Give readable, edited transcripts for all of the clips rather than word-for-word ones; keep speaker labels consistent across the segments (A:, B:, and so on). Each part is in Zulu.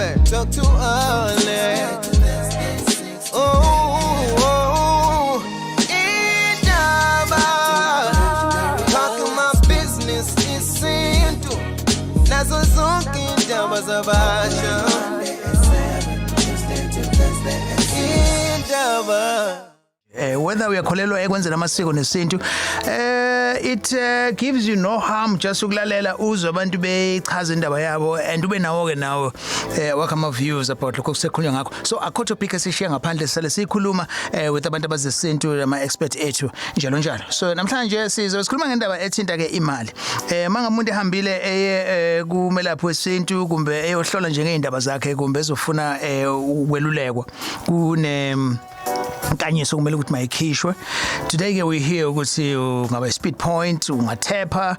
A: back, talk too early. Oh, oh, indaba. Talking my business isintu. Nazo zonke indaba zabasha. Indaba.
B: Whether uyakholelwa ekwenzeni amasiko nesintu, it gives you no harm just ukulalela uzwe abantu bechaza indaba yabo and ube nawo ke nawo wakho ama views about lokho kusekhulunywa ngakho. So akho topic esishiya ngaphandle, sale sikhuluma with abantu abazesintu, ama expert ethu, njalo njalo. So namhlanje sizosikhuluma ngendaba ethinta ke imali. Mangamuntu ehambile eye kumelaphi wesintu kumbe eyohlola njengeindaba zakhe kumbe ezofuna ukwelulekwa, kune nkanyiso kumele ukuthi mayikhishwe. Today ke we hear ukuthi ungaba speed point, ungathepha,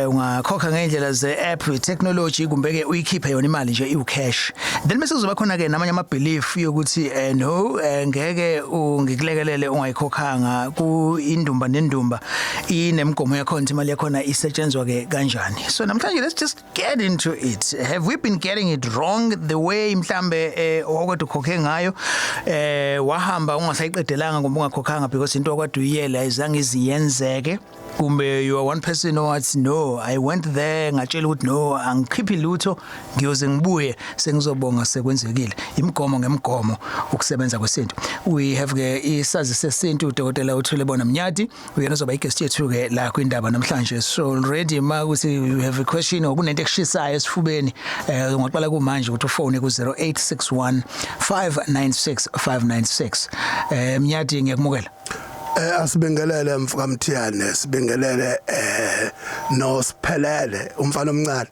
B: ungakhokha ngendlela ze app, technology, kumbe ke uyikhiphe yona imali nje iwu cash. Then bese kuzoba khona ke namanye ama belief yokuthi no, ngeke ungikulekelele ungayikhokhanga. Ku indumba nendumba inemigomo yakhona, imali yakhona isetshenzwa ke kanjani. So namhlanje let's just get into it. Have we been getting it wrong, the way mhlambe okade ukhokhe ngayo, wahamba ungasayiqedelanga ngoba ungakhokhanga because into okade uyiyela ayizange iziyenzeke, kumbe you are one person owathi, "No, I went there, ngatshela ukuthi no, angikhiphi lutho, ngiyoze ngibuye sengizobonga sekwenzekile"? Imigomo ngemigomo ukusebenza kwesintu. We have ke isazi sesintu, udokotela uThule Bona Mnyadi, uyena ozoba i-guest yethu ke la kwindaba namhlanje. So already ma ukuthi you have a question or kunento ekushisayo esifubeni, ungaqala kumanje ukuthi ufone ku 0861 596 596. Mnyadi, ngiyakumukela.
C: Asibingelele mfoka Mthiyane, sibingelele no siphelele umfana omncane.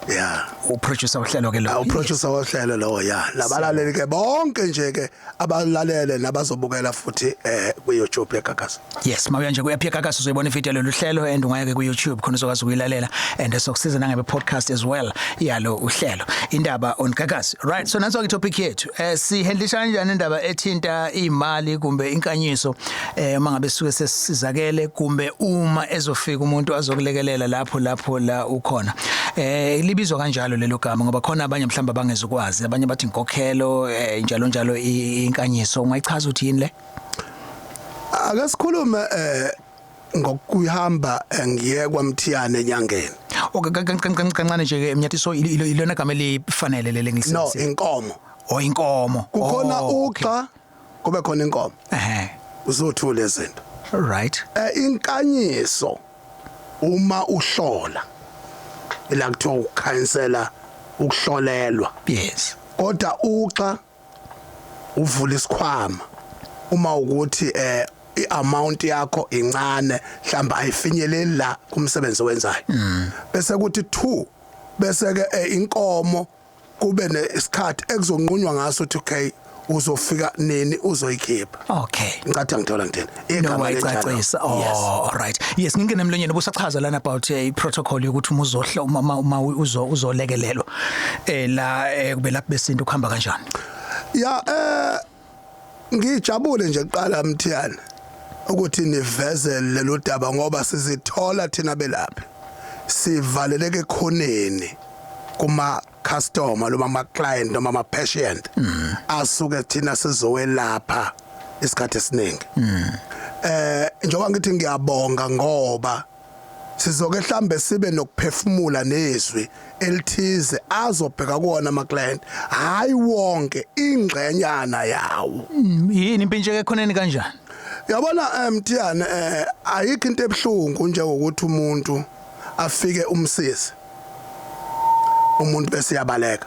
C: Yeah.
B: Uproducer uhlelo ke lo.
C: Uproducer wohlelo lo, ya. Labalaleli ke bonke nje ke abalalele nabazobukela futhi ku YouTube yeGagasi.
B: Yes, mawuya nje ku-app yeGagasi uzoyibona ivideo lolu hlelo and ungaya ke ku-YouTube khona uzokwazi ukuyilalela and sokusiza nangabe podcast as well yalo uhlelo, Indaba on Gagasi. Right, so nanso ke topic yethu. Sihandlisha kanjani indaba ethinta imali kumbe inkanyiso uma ngabe suke sesizakele kumbe uma ezofika umuntu azokulekelela lapho la ukhona? Libizwa kanjalo lelo gama ngoba khona abanye mhlawumbe abangezukwazi, abanye bathi inkokhelo, njalo njalo. Inkanyiso ungayichaza ukuthi yini le?
C: Ake sikhulume ngokuhamba ngiye kwaMthiyane enyangeni.
B: Okay, kancane nje ke, Mnyathi, so ilona gama elifanele leli
C: No.
B: Ngilisebenzisile?
C: Inkomo.
B: Oh, inkomo.
C: Kukhona
B: Oh, okay.
C: uxa, kube khona inkomo. Uzothula izinto. Inkanyiso uma uhlola, ila kuthiwa ukukhansela, ukuhlolelwa. Kodwa uxa uvula isikhwama uma ukuthi iamount yakho incane, mhlamba ayifinyeleli la kumsebenzi owenzayo. Bese kuthi 2, bese ke inkomo kube nesikhathi ekuzonqunywa ngaso ukuthi okay, uzofika nini uzoyikhipha. Ngicathi ngithola ngithini.
B: No, wayicacisa. Oh, all right. Yes, ngingene emlonyeni obusachaza lana about i-protocol yokuthi uma uzohla uma uzolekelelwa la kube lapho besintu kuhamba kanjani?
C: Ya, ngijabule nje kuqala, Mthiyane, ukuthi niveze lelo daba ngoba sizithola thina belaphi sivaleleke ekhoneni kuma customer noma ama client noma ama patient asuke thina sizowelapha isikhathi esiningi. Njengoba ngithi ngiyabonga ngoba sizoke mhlambe sibe nokuphefumula nezwi elithize azobheka kuwona ama client, hayi wonke, ingxenyana yawo.
B: Yini impintsheke ekhoneni kanjani?
C: Yabona, Mthiyane, ayikho into ebhlungu njengokuthi umuntu afike umsizi umuntu bese yabaleka,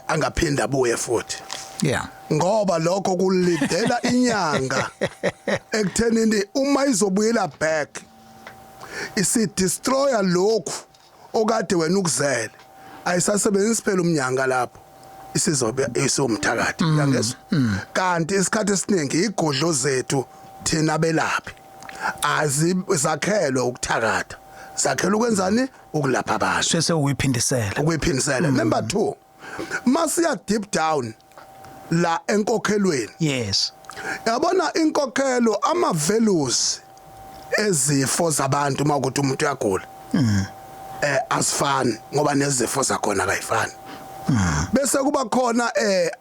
C: angaphinda abuye futhi ngoba lokho kulidela inyanga ekuthenini uma izobuyela back isi destroyer lokhu okade wena ukuzele. Ayisasebenzisi phela umnyanga lapho, isizobe isomthakathi, yangezwa. Kanti isikhathi esiningi igodlo zethu thina belaphi azizakhelwe ukuthakatha, zakhelwe ukwenzani? Ukulapha abantu.
B: Sese uyiphindisela.
C: Ukuyiphindisela. Number 2, masiya deep down la enkokhelweni. Yabona inkokhelo, ama values ezifo zabantu, mawukuthi umuntu uyagula, asifani ngoba nezifo zakhona kayifani. Bese kuba khona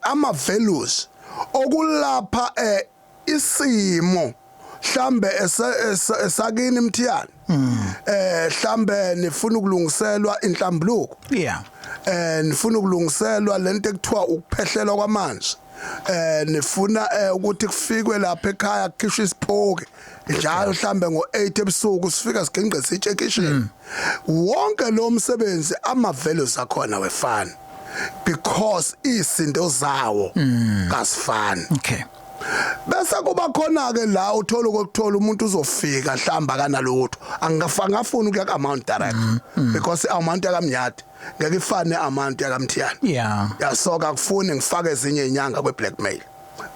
C: ama values okulapha isimo mhlambe esakini Mthiyane, mhlambe nifuna ukulungiselwa inhlambuluko, nifuna ukulungiselwa lento ekuthiwa ukuphehlelwa kwamanzi, nifuna ukuthi kufikwe lapha ekhaya kukhishwe isiphoki njalo mhlambe ngo8 ebusuku, sifika siginqe sitshe ekitchen. Wonke lo msebenzi ama values akhona wefana because izinto zawo kasifani. Bese kuba khona ke la uthola ukuthola umuntu uzofika mhlamba kanalutho, angafanga afuna ukuya ka amount direct because amount yakamnyadi ngeke ifane amount yakamthiyane. Yasoka akufuni ngifake ezinye inyanga kwe blackmail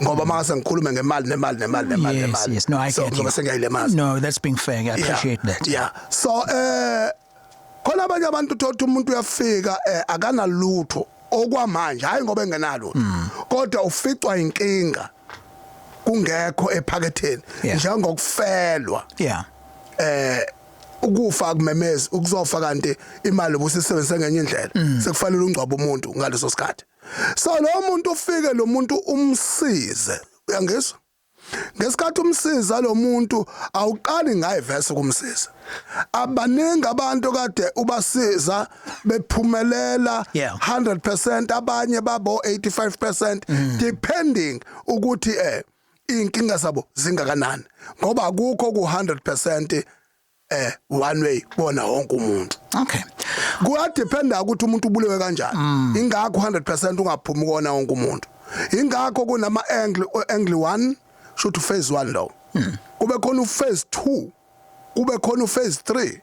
C: ngoba mase ngikhulume ngemali nemali nemali nemali nemali.
B: Yes, no, I
C: So
B: get you.
C: ngizobe sengiyayilemaza.
B: No, that's being fair. I appreciate that.
C: Yeah, so khona abanye abantu uthola umuntu uyafika akanalutho okwamanje, hayi ngoba engenalutho, kodwa uficwa inkinga kungekho ephaketheni, njengokufelwa. Ukufa akumemezi ukuzofa, kanti imali ubusisebenzise ngenye indlela, sekufanele ungcwaba umuntu ngaleso sikhathi. So lo muntu ufike, lo muntu umsize, uyangizwa? Ngesikhathi umsiza lo muntu, awuqali ngaye verse ukumsiza. Abaningi abantu kade ubasiza bephumelela 100%, abanye babo 85%, depending ukuthi inkinga zabo zingakanani, ngoba akukho ku 100% one way kubona wonke umuntu. Kuyadependa ukuthi umuntu ubulewe kanjani. Ingakho 100% ungaphumi kona wonke umuntu. Ingakho kunama angle, angle 1 shoot, phase 1 lo, kube khona uphase 2, kube khona uphase 3,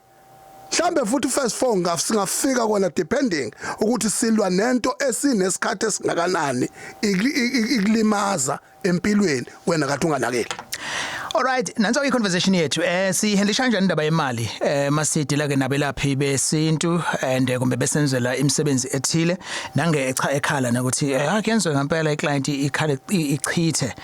C: mhlambe futhi uphase 4 ngafika kona, depending ukuthi silwa nento esinesikhathi esingakanani ikulimaza empilweni wena kade unganakeli.
B: Alright, nanso ke conversation yethu. Sihandlisha kanjani indaba yemali? Masideala ke nabelaphi besintu and kumbe besenzela imisebenzi ethile, nange echa ekhala nokuthi akuyenzwe ngempela iclient ikhale ichithe,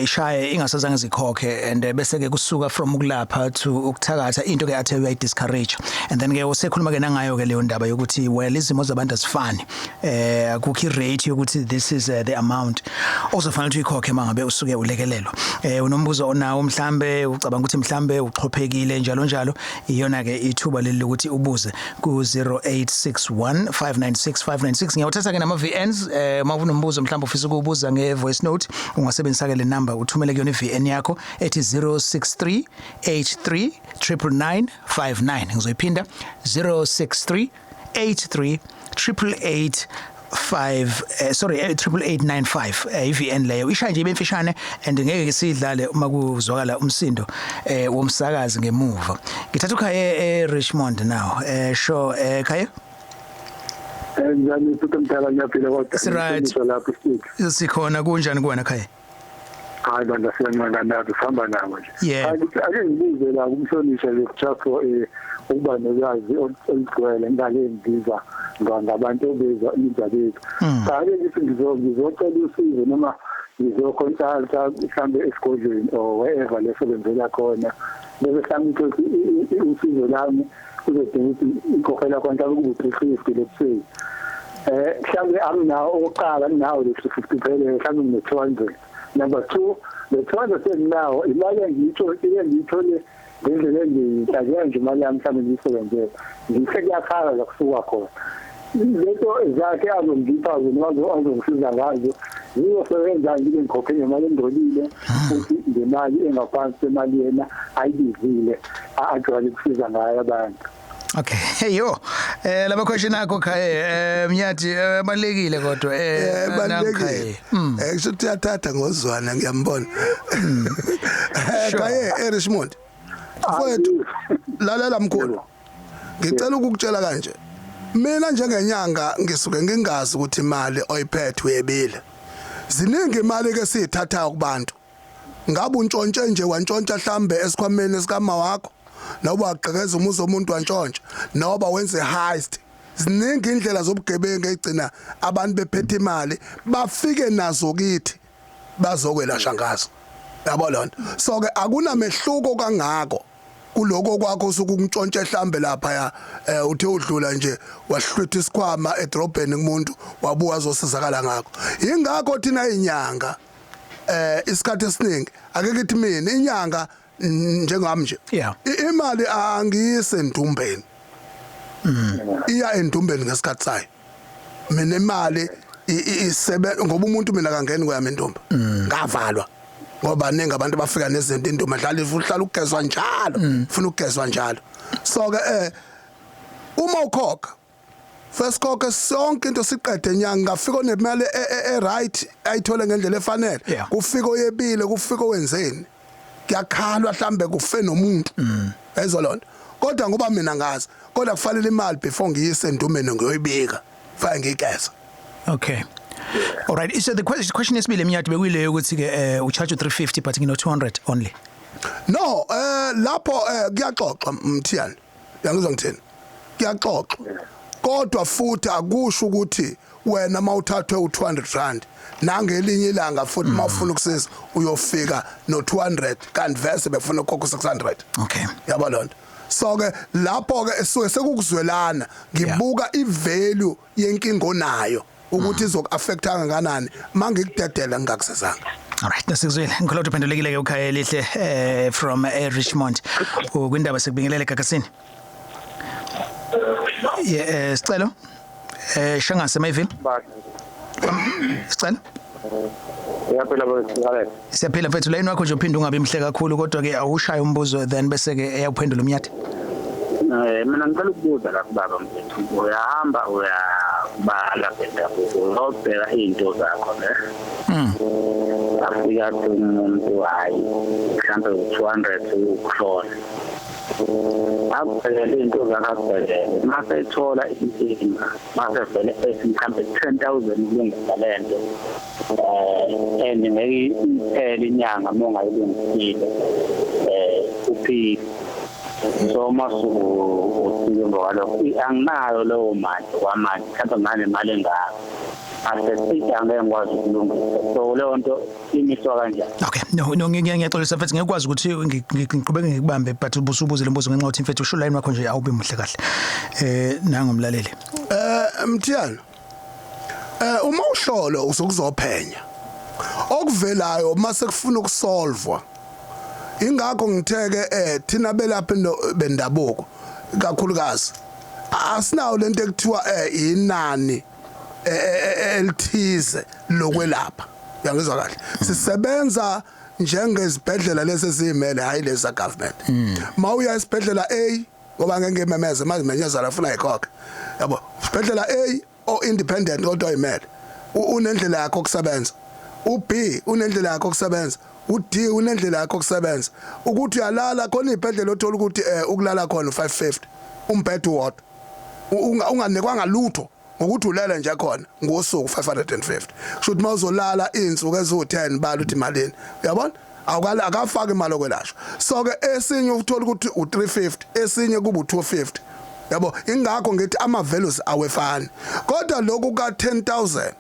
B: ishaye ingasazange zikhokhe, and bese ke kusuka from ukulapha to ukuthakatha, into ke athe uyayi discourage. And then ke usekhuluma ke nangayo ke leyo ndaba yokuthi, well, izimo zabantu azifani. Akukho rate yokuthi this is the amount ozofanele ukuthi uyikhokhe mangabe usuke ulekelelwa. Unombuzo onawo, mhlambe ucabanga ukuthi mhlambe uxhophekile, njalo njalo, iyona ke ithuba leli lokuthi ubuze ku 0861 596 596. Ngiyawuthatha ke nama VNs. Uma unombuzo mhlambe ufisa ukubuza nge voice note, ungasebenzisa ke le number, uthumele kuyona iVN yakho ethi 063 83 999 59. Ngizoyiphinda: 063 83 888 5, sorry, 88895. IVN leyo isha nje ibemfishane and ngeke sidlale uma kuzwakala umsindo womsakazi ngemuva. Ngithatha uKhaye e Richmond now. Sure, Khaye.
D: Njani futhi mdala? Ngiyaphila kodwa.
B: Right.
D: Ngiqiniso lapho studio.
B: Sikhona, kunjani kuwena Khaye?
D: Hayi bandla, siyancanga nazo, sihamba nabo nje.
B: Yeah.
D: Hayi, ake ngibuze la kumhlonishwa nje, just for ukuba nolwazi olugcwele, ngake ngibiza ngabantu obezwa indaba yethu. Cha, ake ngithi ngizocela usizo noma ngizoconsulta mhlambe esigodlweni or wherever lesebenzela khona, bese mhlawumbe ukuthi usizo lami kuzodinga ukuthi ikhokhela khona mhlawumbe kube 350, let's say. Mhlawumbe anginawo okokuqala, anginawo le 350 phela, mhlawumbe ngine 200. Number 2, le 200 enginawo imali engiyithole ngendlela engiyinhlaziya nje, imali yami mhlawumbe ngiyisebenzele, ngithe kuyakhala la kusuka khona. Lento zakhe azongipha zona, azongisiza ngazo, zizosebenza ngibe ngikhokhe ngemali engcolile futhi ngemali engaphansi kwemali yena ayibizile ajwayele ukusiza ngayo abantu.
B: Okay, hey yo, laba question akho Khaye, Mnyathi, abalekile kodwa
C: Balekile. Kusho ukuthi uyathatha ngozwana, ngiyambona. Khaye eRichmond. Mfowethu, lalela mkhulu. Ngicela ukukutshela kanje. Mina njengenyanga ngisuke ngingazi ukuthi imali oyiphethe uyebile. Ziningi imali ke siyithatha kubantu. Ngabe untshontshe nje, wantshontsha mhlambe esikhwameni sikama wakho, noba wagqekeza umuzi womuntu wantshontsha, noba wenze heist. Ziningi indlela zobugebengu egcina abantu bephethe imali bafike nazo kithi bazokwelasha ngazo, yabo lona. So ke akunamehluko kangako. Kuloko kwakho usukuntshontshe hlambe lapha ya, uthe udlula nje wahlwitha isikhwama edrobheni kumuntu, wabuya azosizakala ngakho. Ingakho thina inyanga isikhathi esiningi, ake kithi mina inyanga, njengami nje, imali angiyise endumbeni, iya endumbeni ngesikhathi sayo. Mina imali isebe ngoba umuntu mina kangeni kwami intombi ngavalwa, ngoba baningi abantu abafika nezinto. Intombi dlala, uhlala ukugezwa njalo, ufuna ukugezwa njalo. So ke uma ukhokha first, khokha sonke into siqede enyanga, ngafika onemali e right, ayithole ngendlela efanele. Kufika oyebile, kufika owenzeni, kuyakhalwa, mhlambe kufe nomuntu ezo lonto, kodwa ngoba mina ngazi, kodwa kufanele imali before ngiyise endumeni ngiyoyibika, fanele ngiyigeza.
B: Okay. All right. So the question yesibili eminyaka bekuyileyo ukuthi ke ucharge 350 but ngino 200 only.
C: No, lapho kuyaxoxwa, Mthiyane. Yangizwa ngithini? Kuyaxoxwa. Kodwa futhi akusho ukuthi wena mawuthathwe u200 rand, nangelinye ilanga futhi mawufuna ukusiza uyofika no200, kanti vese befuna ukukhokha 600. Yabo lonto. So ke lapho ke esuke sekukuzwelana, ngibuka ivalue yenkinga onayo ukuthi izokuaffecta kangakanani mangikudedela ngingakusizanga.
B: All right, nasikuzwile. Ngikholwa ukuthi uphendulekile ke ukhaya elihle from Richmond. Kwindaba sekubingelele gagasini. Yeah, sicelo. Shangase Mayville. Sicelo.
D: Uyaphila bese.
B: Siyaphila mfethu, line wakho nje uphinde ungabi mhle kakhulu, kodwa ke awushaya umbuzo, then bese ke eyawuphendula umnyatha.
D: Mina ngicela ukubuza la kubaba mfethu, uyahamba uyabala bendabuko, uyobheka izinto zakho ne. Afika athi umuntu, hayi, mhlambe u200 ukuhlola. Akubhekele into zakho, akubhekele. Mase ethola inkinga, mase vele ethi mhlambe 10,000 ukulungisa lento. And ngeke iphele inyanga uma ungayilungisile. Uphile. So masuku uthi emva kwalokho anginayo leyo mali kwamanje, mhlawumbe nganemali engaka, asesithi angeke ngikwazi ukulungisa, so leyo nto imiswa kanjani?
B: Okay, no, ngiyaxolisa mfethu, ngeke ukuthi ngiqhubeke ngikubambe, but ubusubuze lo mbuzo ngenxa yokuthi mfethu usho line wakho nje awube muhle kahle. Nangomlaleli.
C: Mthiyana, uma uhlolo uzokuzophenya okuvelayo mase kufuna ukusolvwa. Ingakho ngitheke thina belapha bendabuko kakhulukazi asinawo lento ekuthiwa inani elithize lokwelapha. Uyangizwa kahle? Sisebenza njengezibhedlela lezi ezimele, hayi lezi government. Mawuya esibhedlela A, ngoba ngeke ngimemeze manje, menyezela afuna ikhokhe, yabo, isibhedlela A o independent kodwa imele, unendlela yakho okusebenza, uB unendlela yakho okusebenza, uD unendlela yakho okusebenza. Ukuthi uyalala khona ibhedlela, othola ukuthi ukulala khona 550, umbhedo uwodwa, unganikwanga lutho, ngokuthi ulele nje khona ngosuku 550. Kusho ukuthi mawuzolala izinsuku eziwu10, bala ukuthi imalini. Uyabona, awukala akafaki imali okwelashwa. So ke esinye uthola ukuthi u350, esinye kuba u250, yabo. Ingakho ngithi ama values awefani. Kodwa lokhu ka 10,000,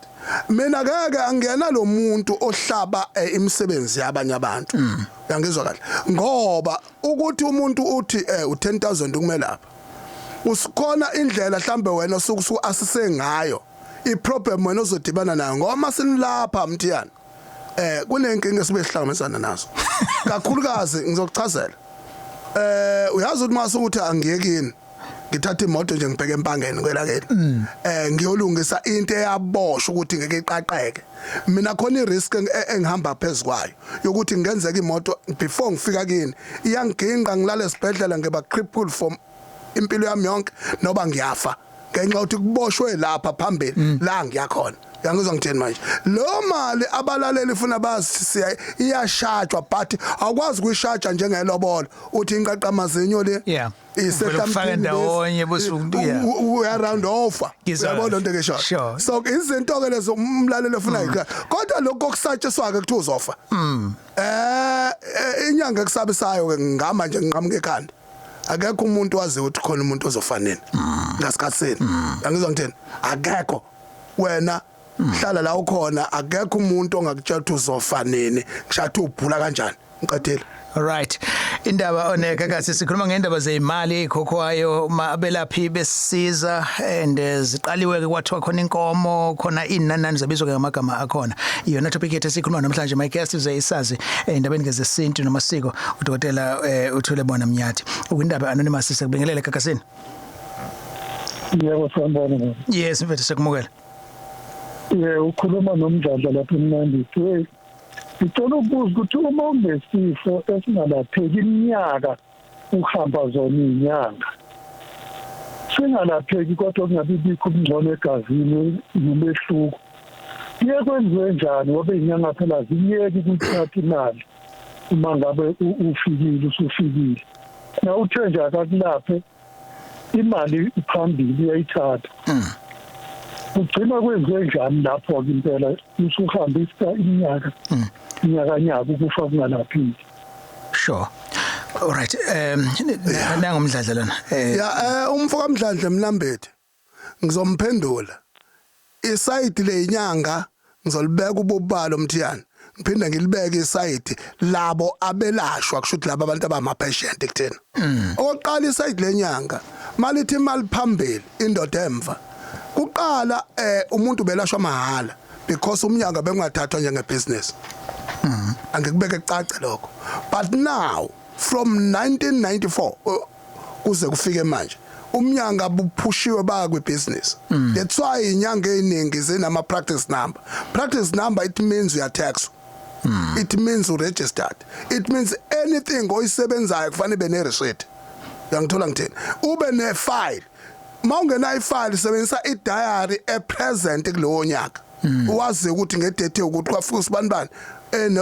C: mina ngeke angena lo muntu ohlaba imisebenzi yabanye abantu. Uyangizwa kahle? Ngoba ukuthi umuntu uthi u10000 kumelapha, usikhona indlela mhlambe wena osuke usu asise ngayo iproblem wena ozodibana nayo, ngoba masinilapha, Mthiyana, kunenkinga esibe sihlangabezana nazo kakhulukazi. Ngizokuchazela. Uyazi ukuthi mase ukuthi angiyekini, ngithatha imoto nje ngibheke empangeni kwelakeni, ngiyolungisa into eyaboshwa ukuthi ngeke iqaqeke, mina khona irisk engihamba phezukwayo yokuthi ngenzeka imoto before ngifika kini iyanginqa, ngilala esibhedlela, ngiba crippled for impilo yami yonke, noba ngiyafa ngenxa yokuthi kuboshwe lapha phambili la ngiyakhona. Yangizwa ngithini manje? Lo mali abalaleli ifuna bazi siya iyashajwa, but awukwazi kuyishaja njengelobolo uthi inqaqa amazinyo le.
B: Uvele ufake ndawonye bese yeah.
C: Uya round off.
B: Ngizwa
C: Uyabona
B: kahle.
C: into ke sho. So izinto ke lezo umlaleli ofuna yikho, kodwa lokho okusatshiswa ke kuthi uzofa, inyanga ekusabisayo ke, ngihamba nje ngiqhamuka ekhanda, akekho umuntu wazi ukuthi khona umuntu ozofa nini ngasikhathi sini. Angizwa ngithini? Akekho. Wena hlala la ukhona, akekho umuntu ongakutshela ukuthi uzofa nini, ngishathi ubhula kanjani. Ngiqedile.
B: Right. Indaba onekakasi, sikhuluma ngendaba zezimali ezikhokhwayo abelaphi besiza and ziqaliwe ke, kwathiwa khona inkomo, khona inanani, zabizwa ke ngamagama akhona. Iyona topic yethu esikhuluma namhlanje. My guest is isazi endabeni ke zesintu namasiko, udokotela uThule Bona Mnyathi. Ukwindaba anonymous, sekubingelele Gagasini.
D: Yebo, sanibona.
B: Yes mfethu, sekumukela.
D: Ye, ukhuluma nomdladla lapha eMnandisi. Hey, ngicela ukubuza ukuthi uma unesifo esingalapheki iminyaka, uhamba zona izinyanga, singalapheki kodwa kungabi bikho ubungcono egazini nomehluko, kuye kwenziwe njani? Ngoba izinyanga phela ziyeki ukuthatha imali uma ngabe ufikile, usufikile na uthe nje akakulaphe, imali iphambili, uyayithatha. Ugcina kwenziwe njani lapho-ke impela usuhambisa iminyaka, iminyaka nyaka, ukufa kungalaphiki?
B: Sure. All right. Nangumdladla lana.
C: Ya, umfo kaMdlandla Mlambethe, ngizomphendula isayidi leyinyanga, ngizolibeka ububalo mthiyana, ngiphinde ngilibeke isayidi labo abelashwa, kusho ukuthi laba abantu abama patient kuthina. Okokuqala, isayidi lenyanga malithi imali phambili, indoda emva. Kuqala umuntu belashwa mahala because umnyanga bengathathwa njenge business, angikubeke kucace lokho. But now from 1994 kuze kufike manje, umnyanga buphushiwe baya kwibusiness. That's why inyanga eziningi zinama practice number. Practice number, it means you are taxed, it means you registered, it means anything oyisebenzayo kufanele be ne receipt. Uyangithola ngithini? Ube ne file. Mawungena ifile, sebenzisa i-diary epresent kulowo nyaka, wazi ukuthi ngedate ukuthi kwafika usibanibani ene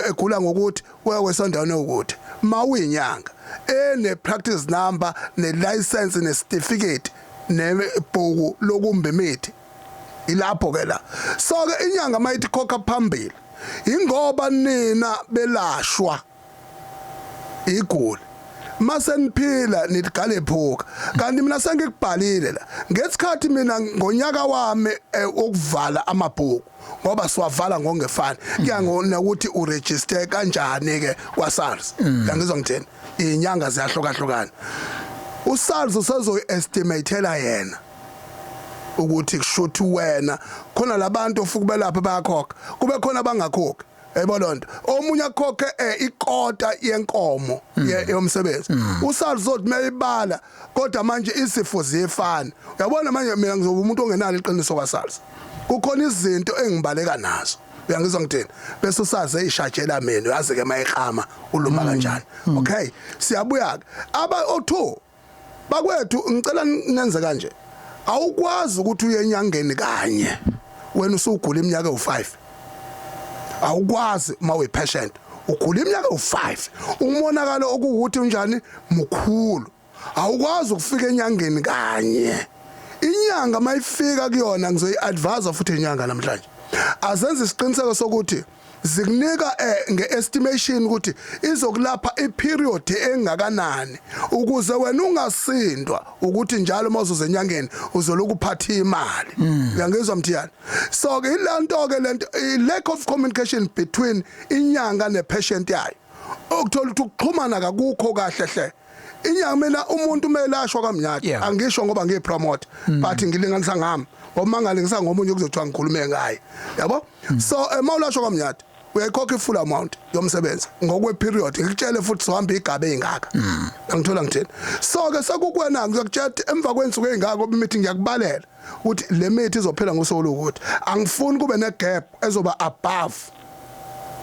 C: egula ngokuthi wewesandaweni ukuthi mawuyinyanga ene practice number, ne license, ne certificate, nebhuku lokumba imithi. Ilapho ke la. So ke inyanga mayithi khokha phambili, ingoba nina belashwa iguli mase niphila niligale phuka, kanti mina sengikubhalile la ngesikhathi mina ngonyaka wami ukuvala amabhuku, ngoba siwavala ngokungefani, kuya ngokuthi uregister kanjani ke kwa SARS. Yangizwa ngithini? Inyanga ziyahlukahlukana. uSARS usezoyi-estimatela yena ukuthi kushuthi wena khona labantu ofuka belapha bayakhokha, kube khona abangakhokhi. Yayibona lonto, omunye akhokhe ikota yenkomo yomsebenzi. uSARS uzothi mayibala, kodwa manje isifo ziyefana. Uyabona manje, mina ngizoba umuntu ongenalo iqiniso kwaSARS, kukhona izinto engibaleka nazo. Uyangizwa ngithini? Bese usaze ishajela mina, uyazi ke mayikhama uluma kanjani. Okay, siyabuya ke aba o2 bakwethu. Ngicela nenze kanje: awukwazi ukuthi uye enyangeni kanye wena usugula iminyaka ewu5. Awukwazi uma uyi-patient ugula iminyaka ewu5, umonakalo okuwukuthi unjani mkhulu. Awukwazi ukufika enyangeni kanye. Inyanga mayifika kuyona, ngizoyi-advise futhi inyanga namhlanje, azenze isiqiniseko sokuthi zikunika ngeestimation ukuthi izokulapha iperiod engakanani, ukuze wena ungasindwa ukuthi njalo mawuzoza enyangeni uzoloku uphatha imali. Uyangizwa mthiyana? So ke ilanto ke lento, lack of communication between inyanga nepatient yayo, okuthola ukuthi ukuxhumana kakukho kahle hle. Inyanga, mina umuntu umelashwa kamnyaka, angisho ngoba ngiyipromote, but ngilinganisa ngami, ngoba mangalingisa ngomunye kuzothiwa ngikhulume ngaye, yabo. So mawulashwa kamnyaka uyayikhokha i-full amount yomsebenzi ngokwe period. Ngikutshele futhi sohamba igaba ezingaka. Angithola ngithini? So ke sekukwena, ngizokutshela ukuthi emva kwensuku ezingaka imithi, ngiyakubalela ukuthi le mithi izophela ngosuku lokuthi angifuni kube ne gap ezoba above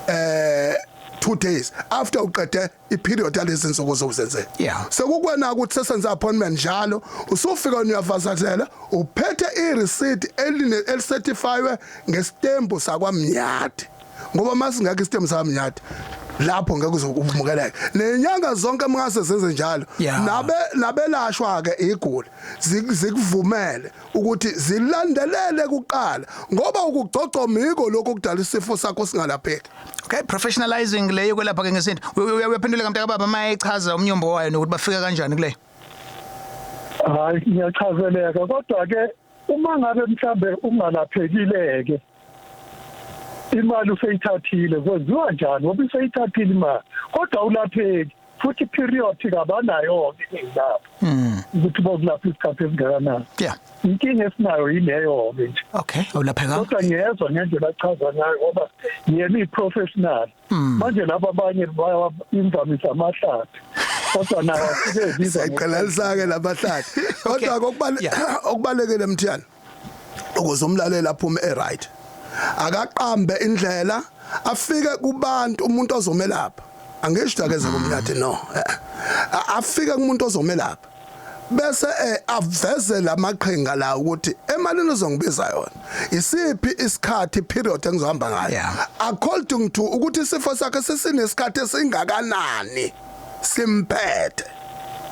C: 2 days after uqede iperiod yalezi nsuku zokuzenzela. Sekukwena ukuthi sesenze appointment njalo, usufika uyavazathela uphethe i-receipt eline elicertifywe ngestembu sakwaMnyadi, ngoba masingekho istembu sakwaMnyadi lapho ngeke uzokumukeleka. Nenyanga zonke mangase zenze njalo, nabe nabelashwa ke iguli zikuvumele ukuthi zilandelele kuqala, ngoba ukugcogcoma iko lokho okudala isifo sakho singalapheki.
B: Okay, professionalizing leyo kwelapha ke ngesintu. Uyaphendula mntaka baba mayechaza umnyombo wayo nokuthi bafika kanjani kuleyo.
D: Hayi, ngiyachazeleka, kodwa ke uma ngabe mhlambe ungalaphekile ke, Imali useyithathile, kwenziwa njani ngoba useyithathile imali, kodwa ulapheki futhi period kabanayo ke lapho ukuthi bokulapha isikhathi esingakanani. Inkinga esinayo yileyo ke nje.
B: Okay, awulapheka.
D: Kodwa ngiyezwa ngendlela achaza ngayo, ngoba yena uyi-professional. Manje laba abanye imvamisa amahlathi, kodwa nawo afike ebiza.
C: Siyayiqhelanisa-ke lamahlathi, kodwa okubalekile, Mthiyane, ukuze umlaleli aphume e-right, akaqambe indlela afike kubantu, umuntu ozomelapha. Angisho akeze kumnyathi, no. Afike kumuntu ozomelapha bese aveze lamaqhinga la ukuthi emalini uzongibiza yona, isiphi isikhathi, period engizohamba ngayo, according to ukuthi isifo sakhe sesinesikhathi esingakanani simphethe.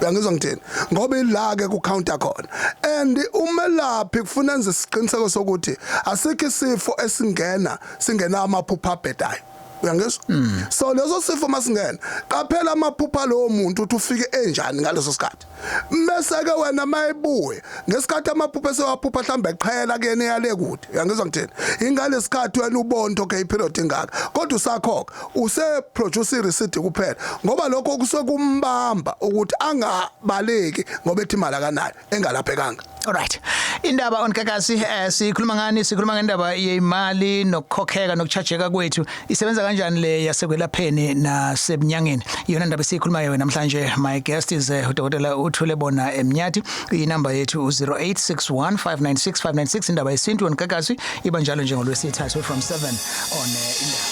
C: Uyangizwa ngithini? Ngoba ila ke ku counter khona, and umelaphi kufuna enze isiqiniseko sokuthi asikho isifo esingena singena amaphupha abhedayo. Uyangizwa? So leso sifo masingena, qaphela amaphupha lowo muntu ukuthi ufike enjani ngaleso sikhathi, bese ke wena mayibuye ngesikhathi amaphupha esewaphupha mhlambe eqhela kuyena yale kude. Uyangizwa ngithini? Ingalesikhathi wena ubona, okay, period ingaka, kodwa usakhokha, use produce receipt kuphela, ngoba lokho kusuke kumbamba ukuthi angabaleki ngoba ethi imali akanayo engalaphekanga.
B: Alright. Indaba on Gagasi, sikhuluma ngani? Sikhuluma ngendaba yemali nokukhokheka nokuchajeka kwethu. Isebenza kanjani le yasekwelapheni nasebunyangeni? Iyona ndaba esikhuluma namhlanje. My guest is Dr. Uthule Bona Emnyathi. Inamba yethu 0861596596. Indaba yesintu on Gagasi iba njalo njengolwesithathu from 7 on indaba.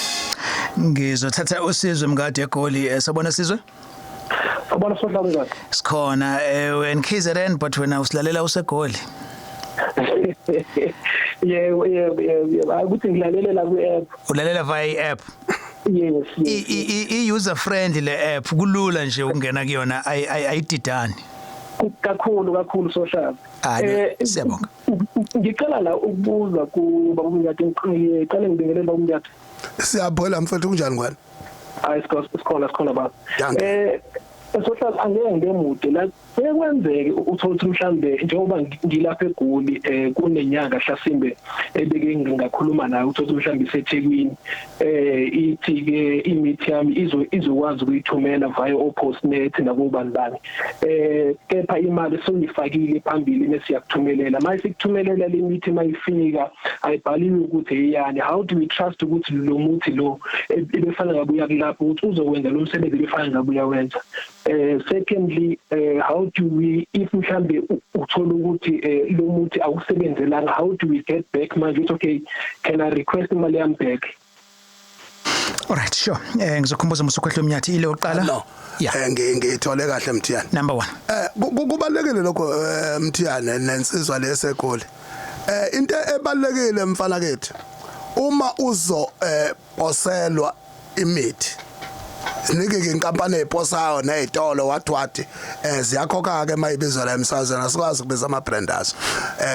B: Ngizothatha uSizwe Mngadi eGoli. Sabona, Sizwe.
E: Sabona, sohlala njani?
B: Sikhona in KZN, but wena usilalela useGoli.
E: Yebo, hayi, ukuthi ngilalelela ku-app.
B: Ulalela via i-app.
E: Yes.
B: I user friendly le app, kulula nje ukungena kuyona, ayididani.
E: Kakhulu kakhulu, sohlala.
B: Ah, siyabonga.
E: Ngicela la ukubuza ku baba uMnyathi, ngiqale ngibingelele baba uMnyathi.
C: Siyabhola mfethu, kunjani kwena?
E: Hayi, sikhona baba.
C: Dankie.
E: Sohlala, angeke ngibe la, kuye kwenzeke uthole ukuthi mhlambe njengoba ngilapha eGoli, kunenyanga hlasimbe ebeke ngingakhuluma nayo, uthole ukuthi mhlambe iseThekwini, ithi ke imithi yami izokwazi ukuyithumela via oPostnet nakubani bani, kepha imali sengifakile phambili mase yakuthumelela. Mase sikuthumelela le mithi, mayifika ayibhaliwe ukuthi eyani. How do we trust ukuthi lo muthi lo ebefana ngabe uyakulapha, ukuthi uzokwenza lo msebenzi ebefana ngabe uyawenza? Secondly, how do we, if mhlambe uthola ukuthi lo muthi awusebenzelanga, how do we get back manje ukuthi okay, can I request imali yami back?
B: Alright, sure. Ngizokhumbuza musukhohle umnyathi ile oqala.
C: No. Ngiyithole kahle, Mthiyane.
B: Number 1.
C: Kubalekile lokho, Mthiyane, nensizwa leseGoli. Into ebalekile, mfana kethu, uma uzo poselwa imithi, sinike ke inkampani eposayo nezitolo, wathi ziyakhokha ke mayibizwa la emsazweni, asikwazi ukubiza ama brand azo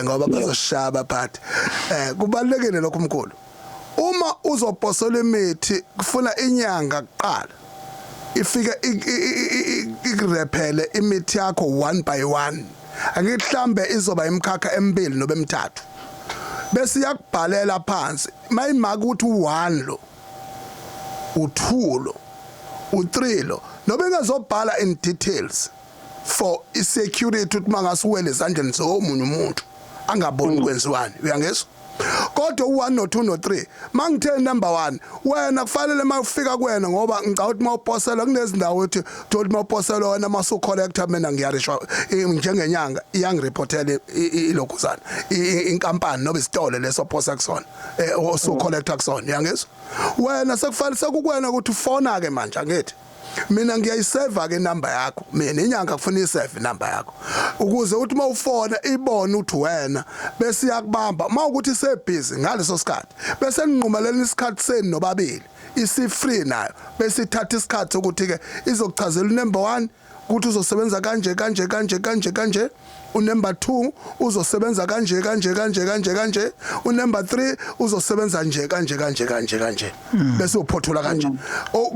C: ngoba bazoshaya abaphathi. Kubalekile lokho, mkhulu. Uma uzoposela imithi, kufuna inyanga kuqala ifike ikurephele imithi yakho one by one. Angithi mhlambe izoba imikhakha emibili nobe emithathu, bese iyakubhalela phansi, mayimaka ukuthi u1 lo, u2 lo, u3 lo, nobe ingazobhala in details for i-security, ukuthi mangasiwele ezandleni zomunye umuntu angaboni kwenziwani. Uyangizwa? Kodwa u1 no2 no3, mangithe number 1, wena kufanele mawufika kuwena, ngoba ngicabanga ukuthi mawuposela kunezindawo uthi thola mawuposela wena masu collector, mina ngiyarishwa njengenyanga, iyangireportela ilokhuzana, inkampani noba isitolo leso posa kusona, osu collector kusona. Uyangizwa? Wena sekufanele sekukwena ukuthi ufona ke manje. Angithi mina ngiyayiseva ke inamba yakho, mina inyanga kufuna isave inamba yakho ukuze uthi mawufona ibone ukuthi wena, bese iyakubamba. Mawukuthi isebusy ngaleso sikhathi, bese ninqumelana isikhathi senu nobabili, isi free nayo, bese ithatha isikhathi ukuthi ke izokuchazela number 1 ukuthi uzosebenza kanje kanje kanje kanje kanje, unumber 2 uzosebenza kanje kanje kanje kanje kanje, unumber 3 uzosebenza nje kanje kanje kanje kanje, bese uphothula kanje.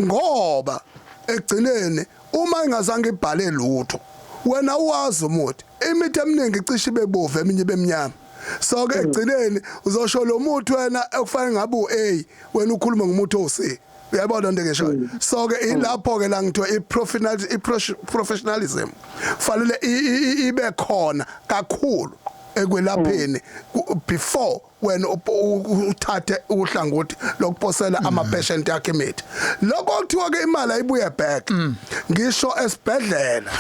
C: Ngoba ekugcineni uma ingazange ibhale lutho, wena uwazi umuthi, imithi eminingi icishe ibe bovu, eminye ibe mnyama. So ke egcineni uzosho lo muthi wena ekufanele ngabe uA, wena ukhuluma ngomuthi oC. Uyabona into ngisho? So ke ilapho ke la ngithiwa i-professionalism fanele ibe khona kakhulu ekwelapheni before wena uthathe uhlangothi lokuposela ama patient yakhe imithi. Lokho kuthiwa ke imali ayibuye back, ngisho esibhedlela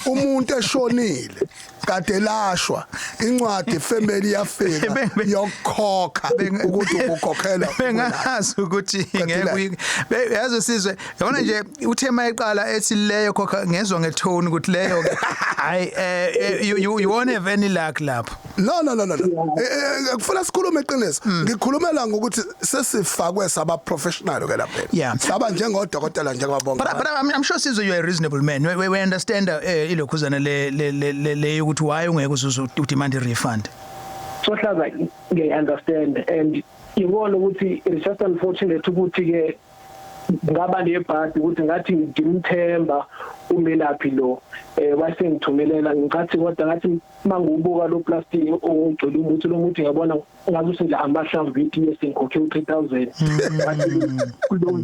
C: umuntu eshonile kade lashwa, incwadi family yafika yokukhokha ukuthi ukukhokhela.
B: Bengazi ukuthi ngeke yazi sizwe, yabona nje uthe mayeqala ethi leyo khokha, ngezwe ngetone ukuthi leyo hayi, you won't have any luck lapho.
C: No, no, no, no, no, kufuna sikhulume iqiniso. Ngikhulumela ngokuthi sesifakwe saba professional ke lapha, saba njengodokotela, njengabonke.
B: But I'm sure, Sizwe, you are a reasonable man. We understand ilokhuzana le ukuthi why ungeke uzuze udemand refund.
E: Sohlaza, ngiya-understand and ibona ukuthi it's just unfortunate ukuthi ke ngaba nebhadi ukuthi ngathi ngimthemba umelaphi lo, wasengithumelela ngicathi, kodwa ngathi mangubuka lo plastic ogcwele umuthi, lo muthi ngiyabona ngathi nje amahlamvu itiye, sengikhokhe u3000 kulo.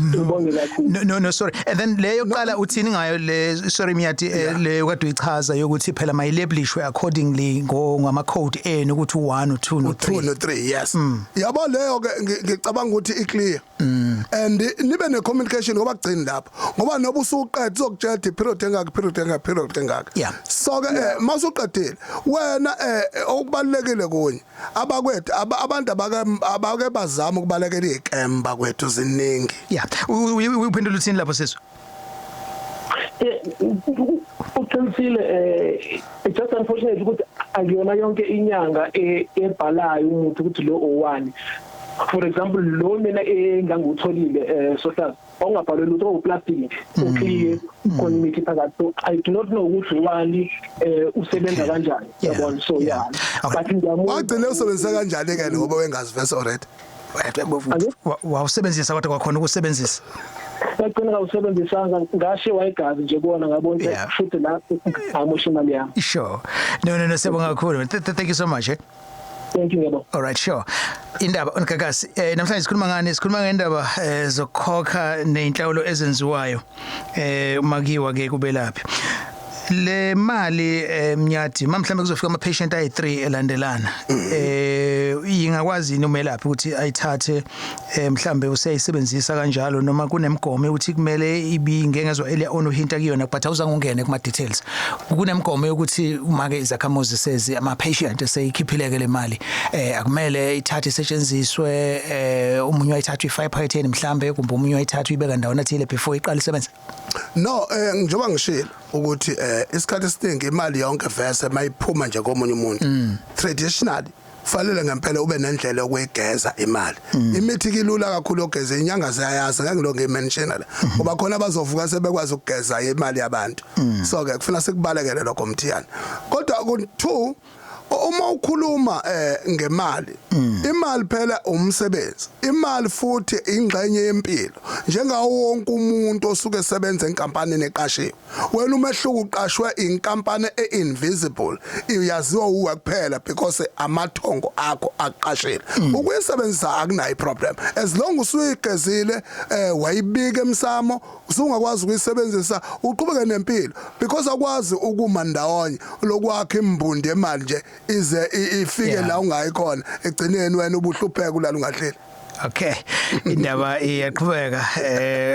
E: Ngibonge kakhulu.
B: No, sorry. And then leyo yokuqala uthini ngayo le, sorry Miyati, le kade uyichaza yokuthi phela mayilabelishwe accordingly ngama code enu ukuthi u1, u2, no
C: 2
B: 3?
C: No 3, yes. Yabo, leyo ke ngicabanga ukuthi i clear and nibe ne communication, ngoba kugcini lapho, ngoba noba usuqeda uzokutshela period engaka, period engaka, period engaka. So ke masuqedile wena, okubalekile kunye abakwethu, abantu abake bazama ukubalekela izikemba kwethu ziningi.
B: Yeah, uphendula uthini lapho, Sizwe?
E: Uqinisile, it's just unfortunate ukuthi akuyona yonke inyanga ebhalayo umuntu ukuthi lo owani. For example, lo mina engangiwutholile, sohlaza, awungabhalwe lutho, uplastic nje uclear, khona imithi phakathi, so I do not know ukuthi wani, usebenza kanjani, yabona? So yeah, but ngiyamuzwa.
C: Wagcine usebenzisa kanjani ke, ngoba wengazi verse already?
B: Wawusebenzisa kodwa kwakhona ukusebenzisa?
E: Yagcina ngawusebenzisanga, ngashe wayegazi nje kuwona, ngabona futhi la amosha imali yami.
B: Sure, no, siyabonga kakhulu. Thank you so much, eh.
E: Thank you, ngiyabonga.
B: All right, sure. Indaba onkakasi, namhlanje sikhuluma ngani? Sikhuluma ngendaba zokukhokha nezinhlawulo ezenziwayo uma kiwa ke kubelaphi. Le mali, Mnyadi, mhlawumbe kuzofika ama patient ayi3 elandelana. Ingakwazi yini umelaphi ukuthi ayithathe, mhlambe useyisebenzisa kanjalo, noma kunemigomo ukuthi kumele ibi ngengezwa earlier on uhinta kuyona, but awuzange ungene kuma details. Kunemigomo yokuthi uma ke izakhamuzi sezi ama patient seyikhiphileke le mali, akumele ithathe isetshenziswe, umunye wayithatha ifire python mhlambe, kumbe umunye wayithatha uyibeka ndawana thile before iqala isebenza?
C: No, njengoba ngishilo ukuthi isikhathi esiningi imali yonke vese mayiphuma nje komunye umuntu, traditionally fanele ngempela ube nendlela yokuyigeza imali. Imithi kilula kakhulu yokugeza, inyanga ziyayazi, ngeke ngilo ngimention la, ngoba khona abazovuka sebekwazi ukugeza imali yabantu. So ke kufuna sikubalekele lokho, Mthiyane. Kodwa ku two, uma ukhuluma ngemali, imali phela umsebenzi, imali futhi ingxenye yempilo njengawo wonke umuntu osuke esebenza enkampanini eqashiwe. Wena umehluko uqashwe inkampani einvisible, iyaziwa uwe kuphela because amathongo akho aqashile. Ukuyisebenzisa akunayo problem as long usuyigezile, wayibika emsamo, usungakwazi ukuyisebenzisa, uqhubeke nempilo, because akwazi ukuma ndawonye lokwakha imbundi yemali nje ize ifike la ungayi khona. Egcineni wena ubuhlupheka, ulala ungahleli.
B: Okay, indaba iyaqhubeka.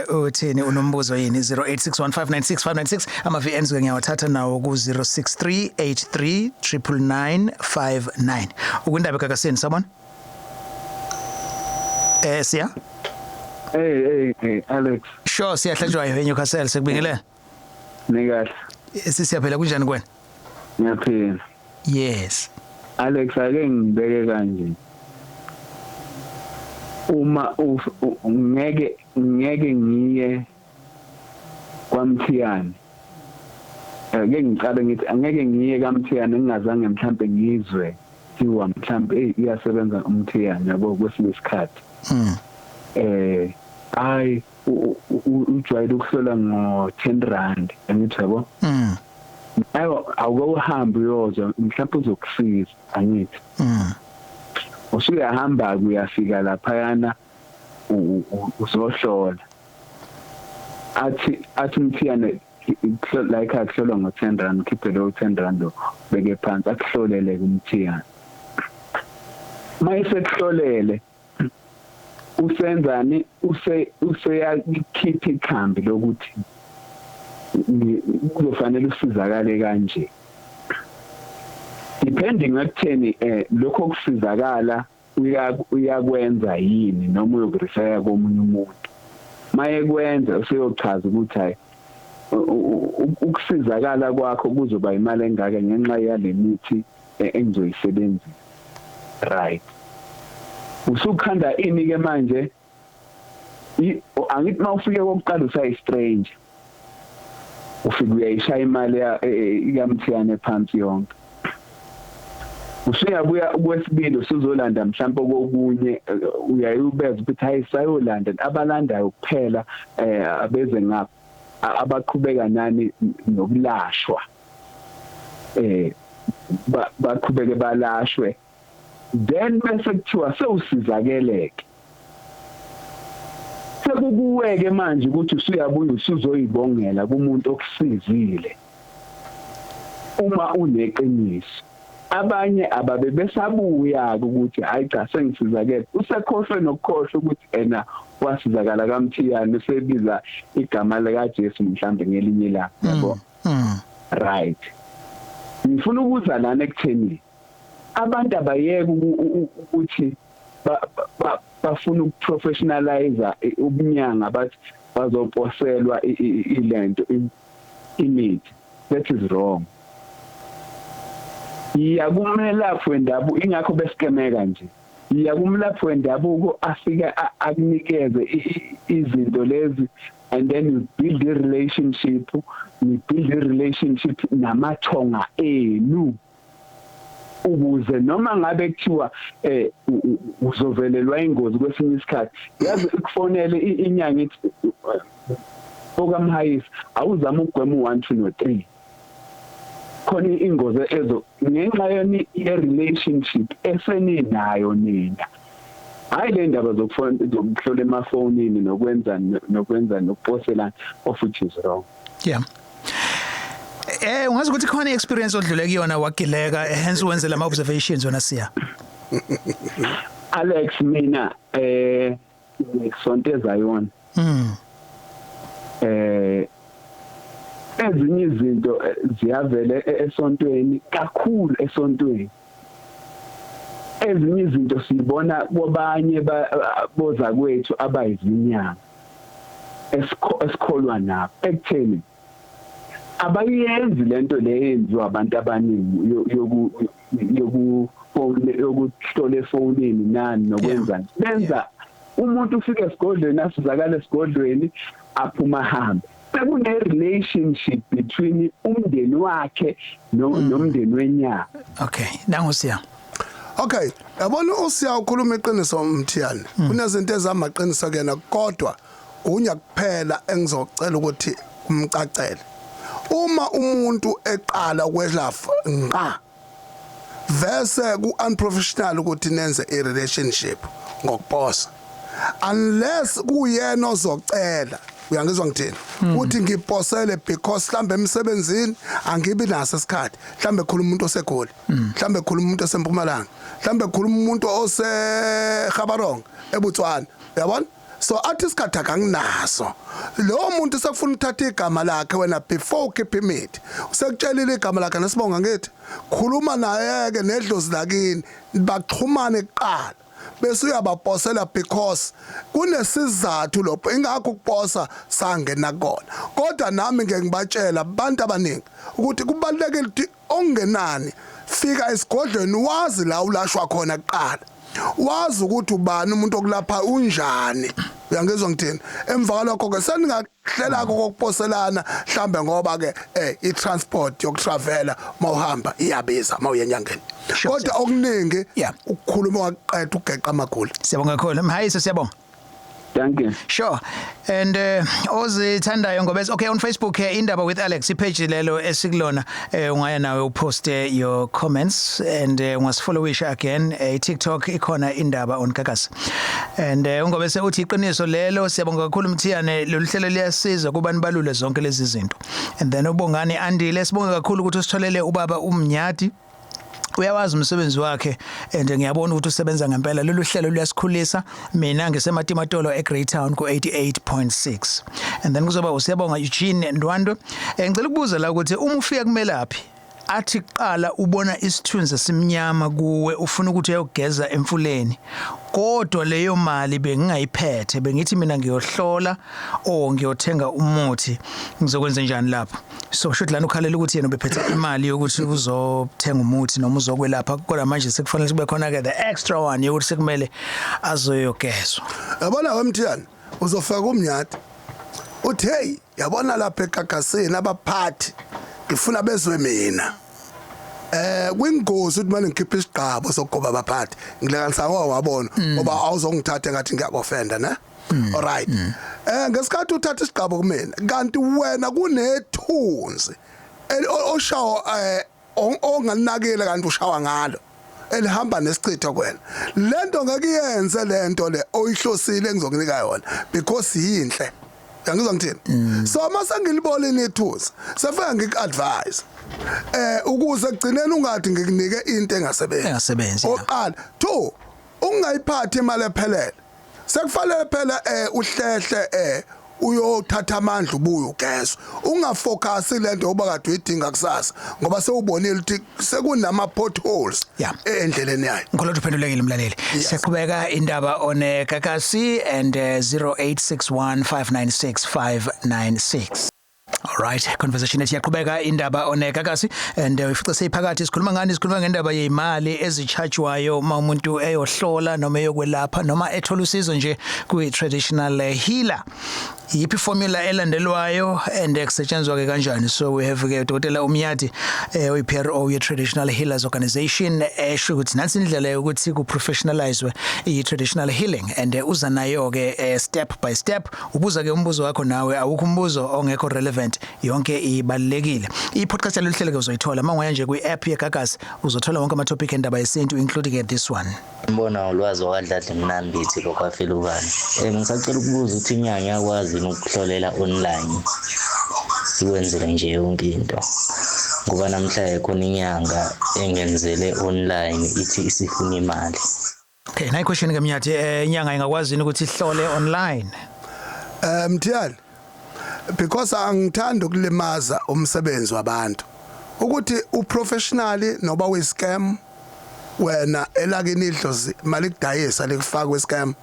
B: Uthini, unombuzo yini? 0861596596. Ama VNs ke ngiyawathatha nawo ku 06383999. Ukundaba kakaseni, sabona siya.
F: Hey, hey, hey, Alex.
B: Sure, siyahlatshwayo eNewcastle, sekubingelela.
F: Nikahle?
B: Sisiyaphela, kunjani kwena?
F: Ngiyaphila.
B: Yes.
F: Alex, ake ngibeke kanje. Uma ngeke ngiye kwaMthiyane. Ake ngiqale ngithi angeke ngiye kaMthiyane ngingazange mhlambe ngizwe thiwa mhlambe, hey, iyasebenza uMthiyane, yabo, kwesinye isikhathi. Hayi, ujwayele ukuhlola ngo 10 rand, angithi yabo? Ayo, awuhambe uyozwa, mhlawumbe uzokusiza, angithi? Usuyahamba, uyafika laphayana, uzohlola, athi uMthiyane like akuhlolwa ngo-10 rand, khiphe lo 10 rand lo, beke phansi, akuhlolele kumthiyane. Mayesekuhlolele, usenzani? Useyakhipha ikhambi lokuthi kuzofanele usizakale kanje, depending ekutheni lokho kusizakala uyakwenza yini noma uyokurefera komunye umuntu. Maye kwenza, useyochaza ukuthi hayi, ukusizakala kwakho kuzoba imali engaka ngenxa yale mithi engizoyisebenzisa, right? Usukhanda ini ke manje? Angithi mawufike kokuqala usayi stranger, ufike uyayishaya imali yaMthiyane phansi yonke. Usuyabuya kwesibili, usuzolanda mhlawumbe kokunye, uyayubeza ukuthi hayi, sayolanda abalandayo kuphela, abeze ngapha, abaqhubeka nani nokulashwa, baqhubeke balashwe. Then bese kuthiwa sewusizakeleke, sekukuweke manje ukuthi usuyabuya usuzoyibongela kumuntu okusizile uma uneqiniso. Abanye ababe besabuya ukuthi hayi cha, sengisizakele, usekhohlwe nokukhohlwa ukuthi ena wasizakala kaMthiyane, usebiza igama lika Jesu mhlambe ngelinye ilanga, yabo? Right, ngifuna ukuza lana ekutheni abantu abayeke ukuthi bafuna ukuprofessionalize ubunyanga, bathi bazoposelwa ilento, imithi. That is wrong. Iya kumelaphi wendabuko, ingakho besikemeka nje. Iya kumlaphi wendabuko, afike akunikeze izinto lezi, and then you build a relationship, you build a relationship namathonga enu, ukuze noma ngabe kuthiwa uzovelelwa ingozi kwesinye isikhathi, yazi ikufonele inyanga ithi, "Okamhayisi, awuzama ukugwema u1 2 no 3, khona ingozi ezo," ngenxa yeni? Ye relationship eseninayo nina. Hayi, le ndaba zokufona, zokuhlola emafonini, nokwenza nokuposelana, of which is wrong.
B: Yeah. Ungazi ukuthi khona experience odlule kuyona wagileka, hence wenze lama observations wena, Siya?
F: Alex, mina ngisonte eZion. Ezinye izinto ziyavele esontweni, kakhulu esontweni. Ezinye izinto sibona kwabanye boza kwethu abayizinyanga esikholwa nabo, ekutheni abayenzi lento le yenziwa abantu abaningi yoku yokuhlola efonini nani nokwenzani. Benza umuntu ufike esigodlweni, asizakala esigodlweni, aphuma hambe, sekune relationship between umndeni wakhe nomndeni wenyanga.
B: Okay, nangu Siya.
C: Okay, yabona, uSiya ukhuluma iqiniso, Mthiyane. Kunezinto ezamaqiniso kuyena, kodwa unya kuphela engizocela ukuthi umcacele. Uma umuntu eqala ukwelapha nqa, vese ku unprofessional ukuthi nenze i relationship ngokuposa, unless kuyena ozocela, uyangizwa ngithini, uthi ngiposele because mhlambe emsebenzini angibi naso isikhathi, mhlambe khuluma umuntu oseGoli, mhlambe khuluma umuntu osempumalanga, mhlambe khuluma umuntu oseGaborone eBotswana, uyabona? So athi isikhathi akanginaso lo muntu, sekufuna uthatha igama lakhe wena before ukhipha imithi, usekutshelile igama lakhe nesibonga, ngithi khuluma naye ke nedlozi lakini, baxhumane kuqala, bese uyabaposela, because kunesizathu lokho, ingakho ukuposa sangena kona. Kodwa nami ngeke ngibatshela abantu abaningi ukuthi kubalulekile ukuthi ongenani fika esigodlweni, wazi la ulashwa khona kuqala, wazi ukuthi ubani umuntu okulapha, unjani, uyangizwa ngithini? Emva kwalokho ke seningahlela kokuposelana mhlambe, ngoba ke i-transport yokutravela mawuhamba iyabiza mawuye enyangeni. Kodwa okuningi ukukhuluma waqeda ugeqa amagula.
B: Siyabonga kakhulu, Mhayise, siyabonga.
F: Thank you.
B: Sure. And ozithandayo ngoba okay, on Facebook, Indaba with Alex, ipage lelo esikulona, ungaya nawe upost your comments and ungasifollowisha again. TikTok ikhona, Indaba on Gagasi. And ungobese uthi iqiniso lelo, siyabonga kakhulu Mthiyane, lolu hlelo liyasiza kuba nibalule zonke lezi zinto. And then ubongani Andile, sibonga kakhulu ukuthi usitholele ubaba uMnyadi, uyawazi umsebenzi wakhe and ngiyabona ukuthi usebenza ngempela. Lolu hlelo luyasikhulisa. Mina ngisematimatolo eGreytown ku 88.6. And then kuzoba usiyabonga Eugene Ndwandwe. Ngicela ukubuza la ukuthi uma ufika kumelaphi, athi kuqala ubona isithunzi esimnyama kuwe, ufuna ukuthi uyogeza emfuleni, kodwa leyo mali bengingayiphethe, bengithi mina ngiyohlola or ngiyothenga umuthi, ngizokwenza njani lapho? So shothi lana ukhalela ukuthi yena ubephethe imali yokuthi uzothenga umuthi noma uzokwelapha, kodwa manje sekufanele kube khona ke the extra one yokuthi sekumele azoyogezwa.
C: Yabona wemthiyana, uzofika kumnyadi, uthi, "Hey, yabona lapha egagasini abaphathi ngifuna bezwe mina." Kwingozi ukuthi manje ngikhipha isigqabo sokugoba abaphathi, ngilekanisa wabona ngoba awuzongithatha ngathi ngiyakuoffenda, ne? Alright, ngesikhathi uthatha isigqabo kumina, kanti wena kunethunzi oshawa onganakile, kanti ushawa ngalo elihamba nesichitho kwena. Lento ngeke iyenze lento le oyihlosile engizokunika yona, because yinhle. Yangizwa ngithini? So mase ngilibona ithunzi, sefika ngikuadvise ukuze kugcineni ungathi ngikunike into engasebenzi.
B: Engasebenzi, yeah.
C: Oqala two, ungayiphathi imali ephelele. Sekufanele phela uhlehle uyothatha amandla, ubuye ugezwe, ungafocus lento oba kade uyidinga kusasa, ngoba sewubonile ukuthi sekunama potholes endleleni yayo.
B: Ngikholwa ukuthi uphendulekile umlaleli.
C: Yes.
B: Siyaqhubeka, Indaba on Gagasi and 0861596596. Alright, conversation ethi yaqhubeka, Indaba on Gagasi, and ifice seyiphakathi. Sikhuluma ngani? Sikhuluma ngendaba yezimali ezichargewayo uma umuntu eyohlola noma eyokwelapha noma ethola usizo nje kwi traditional healer. Yiphi formula elandelwayo and kusetshenzwa ke kanjani? So we have ke Dr. Umyadi, oyi PRO ye Traditional Healers Organization, esho ukuthi nansi indlela yokuthi ku professionalize i traditional healing, and uza nayo ke step by step. Ubuza ke umbuzo wakho nawe, awukho umbuzo ongekho relevant, yonke ibalekile. I podcast yalolu hlelo ke uzoyithola mangwaya nje kwi app yeGagasi, uzothola wonke ama topic endaba yesintu, including this one.
G: Mbona ulwazi wakadladla mnambithi lokwafela ubani. Ngisacela ukubuza ukuthi inyanga iyakwazi yini ukuhlolela online, ikwenzele nje yonke into, ngoba namhlanje khona inyanga engenzele online, ithi isifuna imali.
B: Okay, nayi question ke Mnyathi, inyanga ingakwazi yini ukuthi ihlole online?
C: Mthiyane, because angithandi ukulimaza umsebenzi wabantu, ukuthi uprofessionally noba we scam wena elakini idlozi mali kudayisa likufaka kwe scam,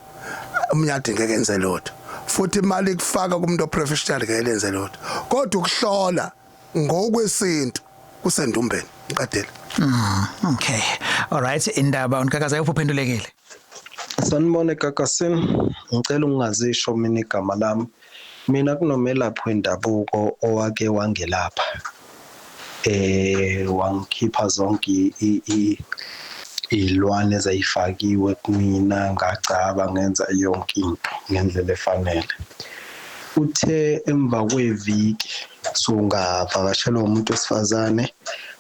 C: umnyadi ngeke enze lutho, futhi imali kufaka kumuntu oprofessional ngeke lenze lutho, kodwa ukuhlola ngokwesintu kusendumbeni. Ngiqedile.
B: Okay, all right, Indaba on Gagasi, uphendulekile.
H: Sanibona eGagasini, ngicela ungazisho mina igama lami. Mina kunomelaphi wendabuko owake wangelapha. Wangikhipha zonke izilwane ezayifakiwe kumina, ngacaba, ngenza yonke into ngendlela efanele. Uthe emva kweviki so ngavakashelwa umuntu wesifazane,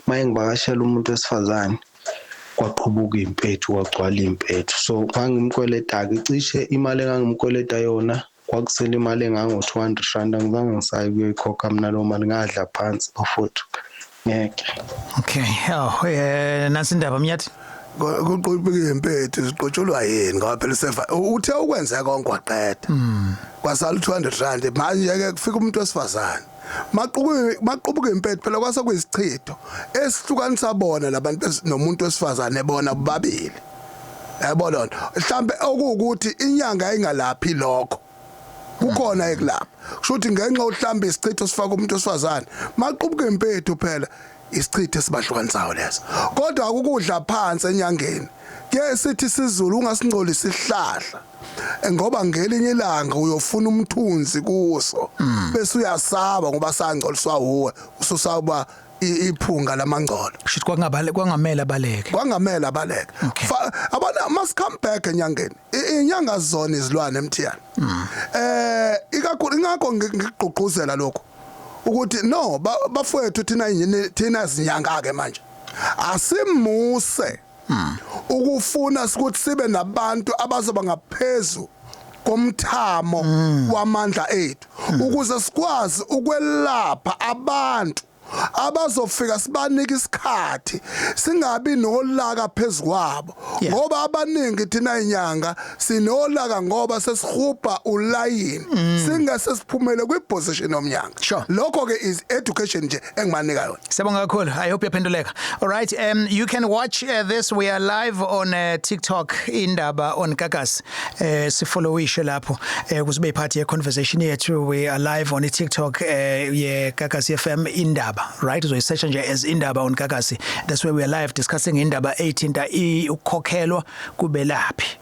H: maye ngivakashela umuntu wesifazane kwaqhubuka impethu, kwagcwala impethu. So ngangimkweleta-ke cishe imali engangimkweleta yona, kwakusele imali engango-R200. Angizange ngisaye kuyoyikhokha mina leyo mali, ngadla phansi bafowethu, ngeke.
B: Okay, oh, nansi indaba Mnyathi.
C: Kuqhubeka impethu, ziqotshulwa yini? Ngoba phela seva uthe ukwenza konke waqeda, kwasala R200. Manje ke kufika umuntu wesifazane, maqubuka impethu phela, kwase kuyisichitho esihlukanisa bona labantu nomuntu wesifazane, bona bobabili, yabo lona. Mhlambe okuwukuthi inyanga ingalaphi lokho, kukhona ekulapha, kusho ukuthi ngenxa uhlamba isichitho sifaka umuntu wesifazane, maqubuka impethu phela, isichitho esibahlukanisayo leso. Kodwa akukudla phansi enyangeni, ke sithi siZulu ungasingcolisa isihlahla, ngoba ngelinye ilanga uyofuna umthunzi kuso, bese uyasaba ngoba sangcoliswa uwe, ususaba. Iphunga lamangcolo.
B: Shithi kwakungabale, kwangamela baleke.
C: Kwangamela abaleke. Abona, must come back enyangeni. Inyanga zona izilwane, emthiyana. Ikakhulu ingakho ngigqugquzela lokho ukuthi no, bafowethu, thina yini, thina sinyanga ke manje, asimuse ukufuna ukuthi sibe nabantu abazoba ngaphezulu komthamo wamandla ethu ukuze sikwazi ukwelapha abantu abazofika, sibanike isikhathi, singabi nolaka phezukwabo, ngoba abaningi thina inyanga sinolaka ngoba sesihubha ulayini singase siphumele kwiposition yomnyanga. Lokho ke is education nje engibanika yona.
B: Siyabonga kakhulu. I hope yaphenduleka. All right, you can watch this. We are live on TikTok, Indaba on Gagasi. Sifollowishe lapho ukuze ube part ye conversation yethu. We are live on TikTok ye Gagasi FM Indaba, right? Uzoyisearch nje as Indaba on Gagasi. That's where we are live discussing indaba ethinta ukukhokhelwa kubelaphi.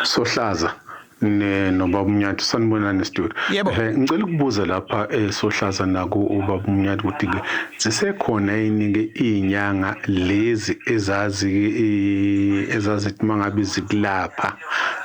I: Sohlaza ne nobaba uMnyathi, sanibonani studio.
B: Yebo.
I: Ngicela ukubuza lapha eSohlaza naku ubaba uMnyathi ukuthi ke zisekhona yini ke izinyanga lezi ezazi ezazi mangabe zikulapha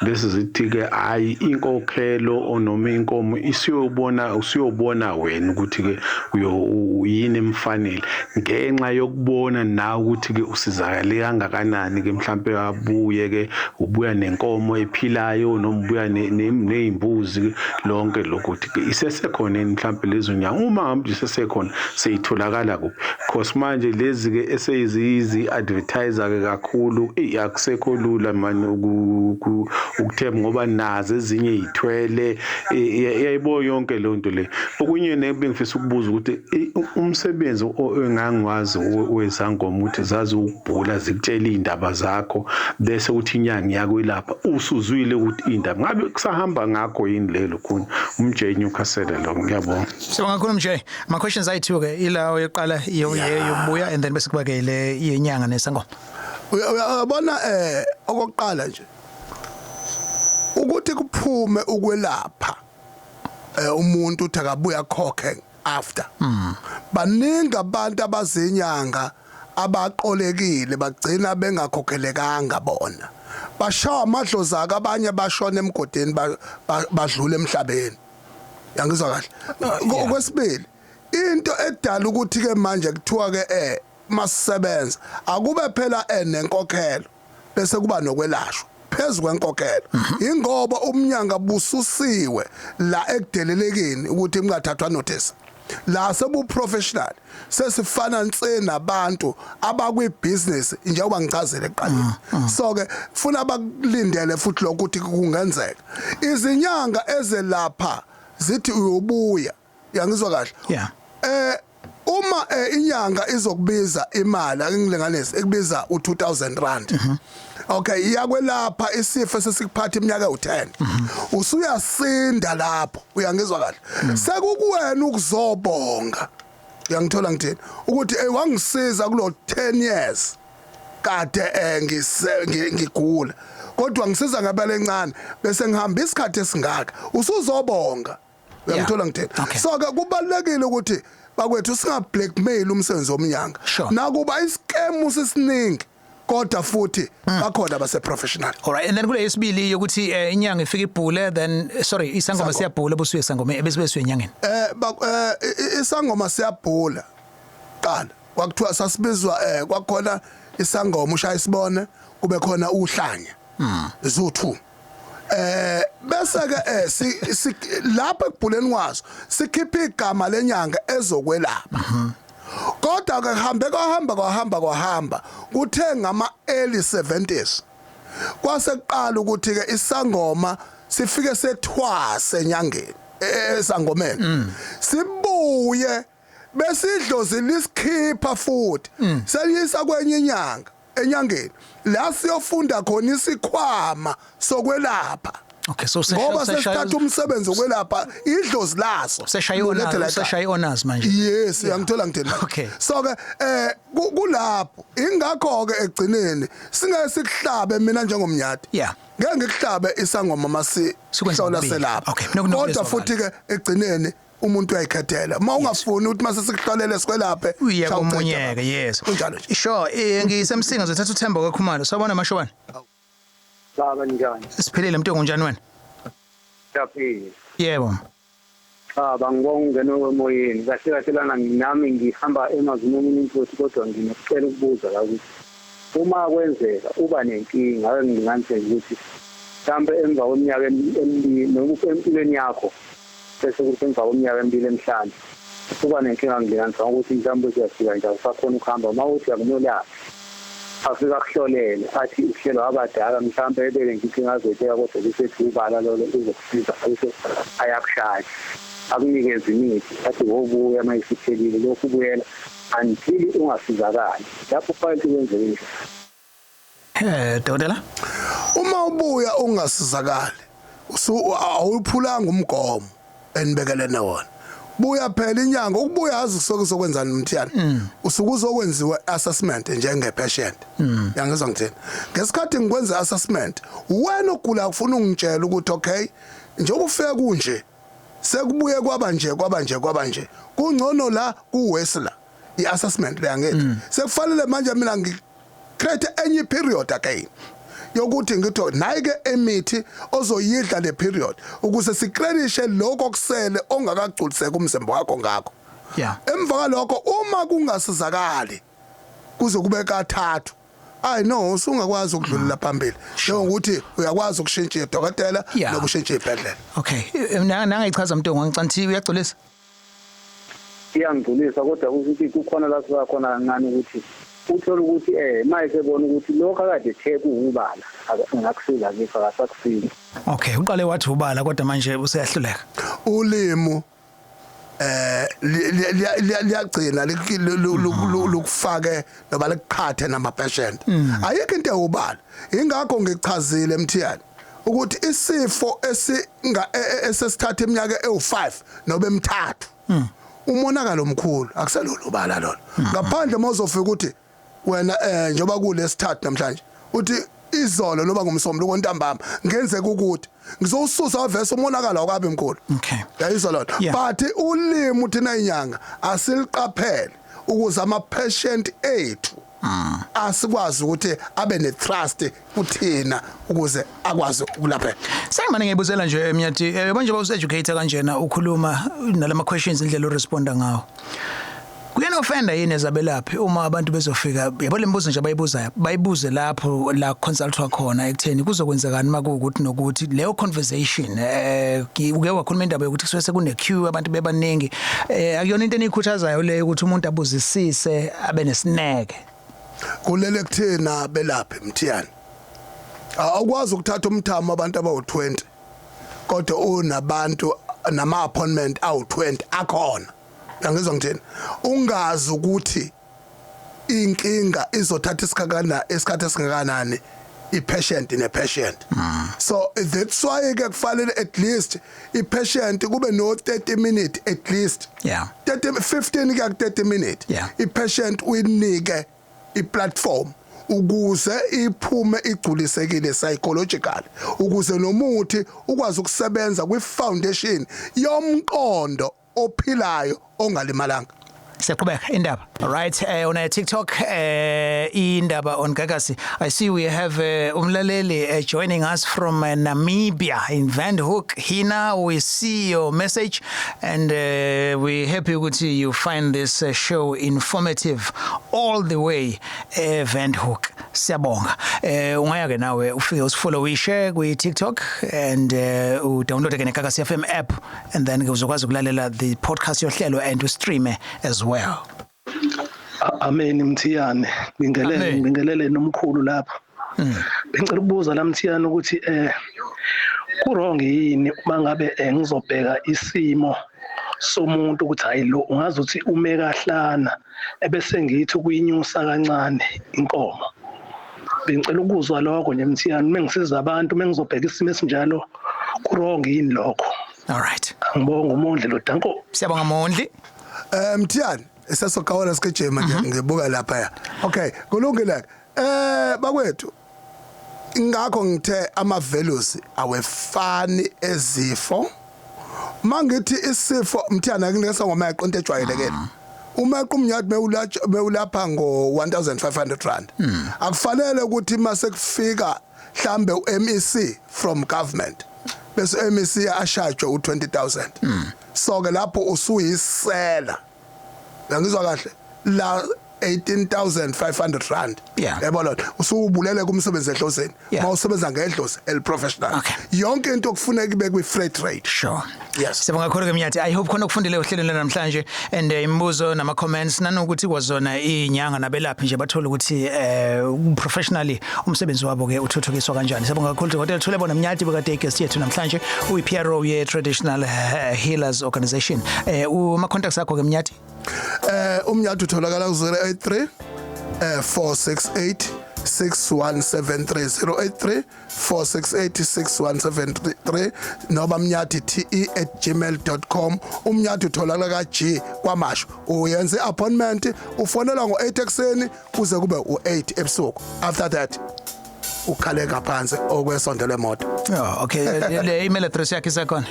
I: bese zithi ke hayi, inkokhelo noma inkomo isiyobona, usiyobona wena ukuthi ke uyo yini emfanele, ngenxa yokubona nawe ukuthi ke usizakale kangakanani ke, mhlambe abuye ke ubuya nenkomo ephilayo noma ubuya nezimbuzi, lonke lokho, ukuthi ke isesekhona yini mhlambe lezo nyanga? Uma ngabe isesekhona, seyitholakala kuphi? Cause manje lezi ke eseyizi advertiser ke kakhulu, eyi, akusekho lula mani ukuthemba ngoba nazo ezinye izithwele, yayibo yonke leyo nto le. Okunye nebengifisa ukubuza ukuthi umsebenzi engangiwazi wezangoma ukuthi zazi ukubhula, zikutshela iy'ndaba zakho, bese uthi inyanga iyakwelapha usuzwile ukuthi iy'ndaba, ngabe kusahamba ngakho yini lelo khona? Umj Newcastle lo, ngiyabonga.
B: Siyabonga kakhulu, Mj. Ama questions ayi2 ke, ilawo yokuqala yokubuya and then bese kuba ke le yenyanga nesangoma.
C: Uyabona, okokuqala nje ukuthi kuphume ukwelapha umuntu uthi akabuya khokhe after, baningi abantu abazinyanga abaqolekile bagcina bengakhokhelekanga, bona bashawa amadlozi akhe, abanye bashona emgodini, badlula emhlabeni. Yangizwa kahle? Okwesibili, into edala ukuthi ke manje kuthiwa ke masisebenza akube phela enenkokhelo bese kuba nokwelashwa phezulu kwenkokhelo, ingoba umnyanga bususiwe la ekudelelekeni ukuthi kungathathwa notice, la sebu professional, sesifana nse nabantu abakwi business njengoba ngichazile ekuqaleni. So ke funa bakulindele futhi lokho ukuthi kungenzeka izinyanga ezelapha zithi uyobuya. Yangizwa kahle?
B: Yeah.
C: Uma inyanga izokubiza imali, ake ngilinganise, ekubiza u2000 rand, okay, iyakwelapha isifo sesikuphatha iminyaka ewu10, usuyasinda lapho. Uyangizwa kahle? Sekukuwena ukuzobonga. Uyangithola ngithini? Ukuthi wangisiza kulo 10 years kade ngigula, kodwa ngisiza ngabele encane bese ngihamba isikhathi esingaka, usuzobonga. Uyangithola ngithini? So ke kubalekile ukuthi bakwethu singa blackmail umsebenzi womnyanga. Nakuba iscam sisiningi, kodwa futhi bakhona base professional.
B: All right, and then kule yesibili yokuthi inyanga ifika ibhule, then, sorry, isangoma siyabhula busuye sangoma bese bese enyangeni.
C: Isangoma siyabhula. Qala kwakuthiwa sasibizwa kwakhona isangoma ushaya isibone, kube khona uhlanya, zuthu. Bese ke si lapha ekubhuleni kwaso sikhipha igama lenyanga ezokwelapha. Kodwa ke kuhambe kwahamba kwahamba kwahamba, kuthe ngama early 70s kwase kuqala ukuthi ke isangoma sifike sethwase enyangeni, esangomeni, sibuye besidlozi lisikhipha futhi seliyisa kwenye inyanga, enyangeni la siyofunda khona isikhwama sokwelapha.
B: Okay, so
C: Ngoba sesithatha umsebenzi wokwelapha idlozi laso.
B: Seshaye
C: Ulethe la
B: honors,
C: ekhaya.
B: seshaye honors manje.
C: Yes, uyangithola ngithini.
B: Okay.
C: So ke kulapho ingakho ke egcineni singeke sikuhlabe mina njengomnyadi.
B: Yeah.
C: Ngeke ngikuhlabe isangoma masi
B: Sikwenza
C: hlola
B: ngokubili.
C: selapha.
B: Okay,
C: Kodwa
B: nokuzwakala.
C: futhi ke egcineni umuntu uyayikhethela. Uma ungafuni ukuthi mase sikuhlolele sikwelaphe
B: Uye
C: shawuceda
B: komunyeke,
C: lapho.
B: yes.
C: Kunjalo nje.
B: Sure, ngisemsinga zothatha uThemba kaKhumalo. Sawubona mashobane.
D: Baba, njani?
B: Siphilile mntu, unjani wena?
D: Siyaphila.
B: Yebo.
D: Baba, ngibonga ungena emoyeni. Kahle kahle lana nami ngihamba emazweni omunye umfowethu, kodwa nginokucela ukubuza la ukuthi uma kwenzeka uba nenkinga, ake nginganise ukuthi mhlambe emva kweminyaka emibili noma empilweni yakho, bese kuthi emva kweminyaka emibili emihlanu uba nenkinga, ngilinganisa ukuthi mhlawumbe uyafika nje awusakhona ukuhamba, uma uthi akumolaphi afika akuhlolele athi uhlelo abadala, mhlawumbe ebeke nje inkinga azoyibeka, kodwa lisethi ubala lolo uzokusiza, bese ayakushaya akunikeze imithi, athi wobuya uma isiphelile lokhu, ubuyela until ungasizakali. Lapho kufanele kwenzeke nje?
B: Dokotela?
C: Uma ubuya ungasizakali, usu awuphulanga umgomo enibekelene wona. Buya phela inyanga ukubuya azi kusoke sokwenzani, Mthiyane. Usuke uzokwenziwa assessment njenge patient. Yangizwa ngithini? Ngesikhathi ngikwenza assessment, wena ogula kufuna ungitshela ukuthi okay, njengoba ufike kunje, sekubuye kwaba nje, kwaba nje, kwaba nje, kungcono la, kuworse la. I-assessment le yangithi sekufanele manje mina ngi create enye period again yokuthi ngithi nayi ke emithi ozoyidla le period ukuze siklenishe lokho okusele ongakagculiseka umzimba wakho ngakho. Emva kwalokho, uma kungasizakali kuze kube kathathu, I know usungakwazi ukudlulela phambili, njengokuthi uyakwazi ukushintsha idokotela nokushintsha ibhedlela.
B: Okay, nangayichaza mntu, ngicanthi uyagculisa.
D: Iyangigculisa, kodwa ukuthi kukhona la suka khona kancane ukuthi uthola ukuthi manje sebona ukuthi lokho akade ethe kuwubala engakusiza kipha akasakusiza.
B: Okay, uqale wathi ubala, kodwa manje useyahluleka.
C: Ulimi liyagcina lokufake noba likuqhathe nama patient. Ayikho into ewubala. Ingakho ngichazile, Mthiyane, ukuthi isifo esinga esesithatha iminyaka ewu5 noba emithathu, umonakalo omkhulu, akuselolo ubala lolo, ngaphandle mawuzofika ukuthi wena njoba kulesithathu namhlanje, uthi izolo loba ngomsombuluko ntambama ngenzeka ukuthi ngizowususa wavesa, umonakalo awukabi mkhulu. Yayizwa lona? But ulimi thina inyanga asiliqaphele ukuze ama patient ethu asikwazi ukuthi abe ne trust kuthina ukuze akwazi ukulapheka.
B: Sengimane ngiyibuzela nje, Mnyathi, manje bawuseducator kanjena, ukhuluma nalama questions, indlela oresponda ngawo. Kuyena offenda yini ezabelaphi uma abantu bezofika, yabo, lembuzo nje abayibuzayo, bayibuze lapho la consultwa khona ekutheni kuzokwenzekani makuwukuthi nokuthi leyo conversation, uke wakhuluma indaba yokuthi kusuke sekune queue, abantu bebaningi, akuyona into enikhuthazayo leyo ukuthi umuntu abuzisise, abe nesineke?
C: Kulele kuthina belaphi, Mthiyane. Awukwazi ukuthatha umthamo abantu abawu20 kodwa unabantu nama appointment awu20 akhona. Yangizwa ngithini? Ungazi ukuthi inkinga izothatha isikhathi isikhathi esingakanani, i-patient ne-patient. So that's why ke kufanele at least i-patient kube no 30 minute at least, 30, 15 kuya ku 30 minute, i-patient uyinike i-platform ukuze iphume igculisekile psychological, ukuze nomuthi ukwazi ukusebenza kwi-foundation yomqondo ophilayo ongalimalanga.
B: Siyaqhubeka indaba. All right, on TikTok, indaba on Gagasi. I see we have umlaleli joining us from Namibia in Windhoek. Hina, we see your message and we happy ukuthi you find this show informative all the way Windhoek. Siyabonga. Ungaya ke nawe ufike usifollowishe kwi TikTok and udownload ke neGagasi FM app and then ke uzokwazi ukulalela the podcast yohlelo and ustream as well.
E: Amen, Mthiyane, ngibingelele.
B: Amen.
E: Ngibingelele nomkhulu lapha. Bengicela ukubuza la, Mthiyane, ukuthi ku wrong yini uma ngabe ngizobheka isimo somuntu ukuthi hayi, lo ungazi ukuthi ume kahlana, ebese ngithi ukuyinyusa kancane inkomo? Bengicela ukuzwa lokho nje, Mthiyane, uma ngisiza abantu, uma ngizobheka isimo esinjalo. Ku-wrong yini lokho?
B: All right.
E: Angibonga, uMondli lo, danko.
B: Siyabonga, Mondli.
C: Mthiyane, sesokawela sigijima nje, ngibuka lapha ya. Okay, kulungile. Bakwethu, ngakho ngithe ama values awefani ezifo. Mangithi isifo, Mthiyane, akunesa ngomeqo, into ejwayelekile. Umeqo umnyathi bewulapha ngo R1500. Akufanele ukuthi mase kufika mhlambe uMEC from government bese MEC ashajwe u20000. So ke lapho usuyisela. Ngizwa kahle la, R18,500. Yabo, lo usubulele kumsebenzi ehloseni. Mawusebenza ngedlozi el professional. Yonke into kufuneka ibe kwi freight rate. Yes.
B: Siyabonga kakhulu ke, Mnyathi. I hope khona ukufundile ohlelweni namhlanje and imibuzo nama comments, nanokuthi kwazona izinyanga nabelaphi nje bathola ukuthi professionally umsebenzi wabo ke uthuthukiswa kanjani. Siyabonga kakhulu, Dr. Thule bona Mnyathi, bekade guest yethu namhlanje, uyi PRO ye Traditional Healers Organization. Uma contacts akho ke, Mnyathi?
C: Umnyathi utholakala ku 083 468 6173, 083 468 6173, noma mnyathi.te@gmail.com. Umnyathi utholakala ka G kwaMashu. Uyenze appointment, ufonela ngo8 ekseni kuze kube u8 ebusuku. After that ukhaleka phansi okwesondo lemoto.
B: Oh, okay, le email address yakhe isekhona?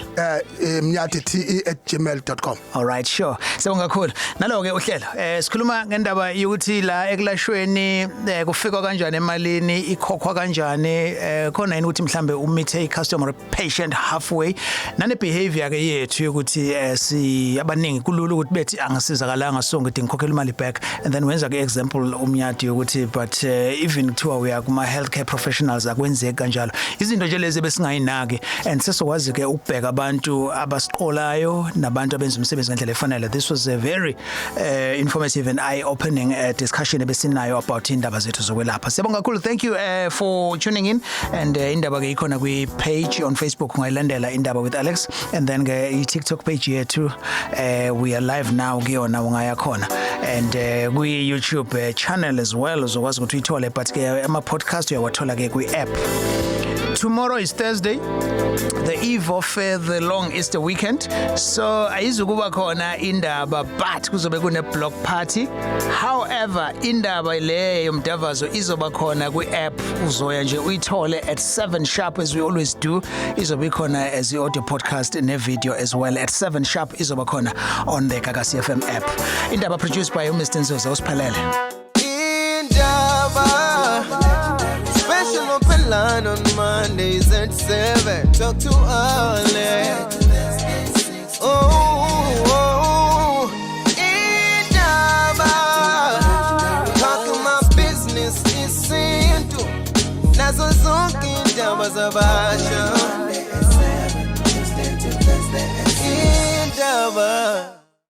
C: mnyathi.te@gmail.com.
B: All right, sure. Siyabonga kakhulu. Nalo ke uhlelo. Sikhuluma ngendaba yokuthi la ekulashweni kufikwa kanjani emalini, ikhokhwa kanjani, khona yini ukuthi mhlambe umeet a customer or patient halfway, nane behavior ke yethu yokuthi si abaningi kulula ukuthi bethi angisizakalanga, so ngithi ngikhokhela imali back, and then wenza ke example umnyadi yokuthi but even kuthiwa uya kuma healthcare professionals akwenzeki kanjalo. Izinto nje lezi besingayinaki and sesokwazi ke ukubheka abantu abasiqolayo nabantu abenza umsebenzi ngendlela efanele. This was a very informative and eye opening discussion ebesinayo about indaba zethu zokwelapha. Siyabonga kakhulu. Thank you for tuning in, and indaba ke ikhona kwi page on Facebook, ungayilandela, Indaba with Alex, and then ke i TikTok page yethu, we are live now kuyona, ungaya khona, and kwi YouTube channel as well uzokwazi ukuthi uyithole, but ke ama podcast uyawathola ke kwi app. Tomorrow is Thursday, the eve of the long Easter weekend. So ayizukuba khona indaba, but kuzobe kune block party. However, indaba le yomdavazo izoba khona kwi app, uzoya nje uyithole at 7 sharp as we always do. Izobe khona as i audio podcast ne video as well at 7 sharp, izoba khona on the Gagasi FM app. Indaba produced by Mr Nzuza usiphelele.
A: Indaba Special open line on Mondays at 7. Talk to Alex. Oh, Indaba. Talking my business isintu. Nazo zonke indaba zabasha. Indaba.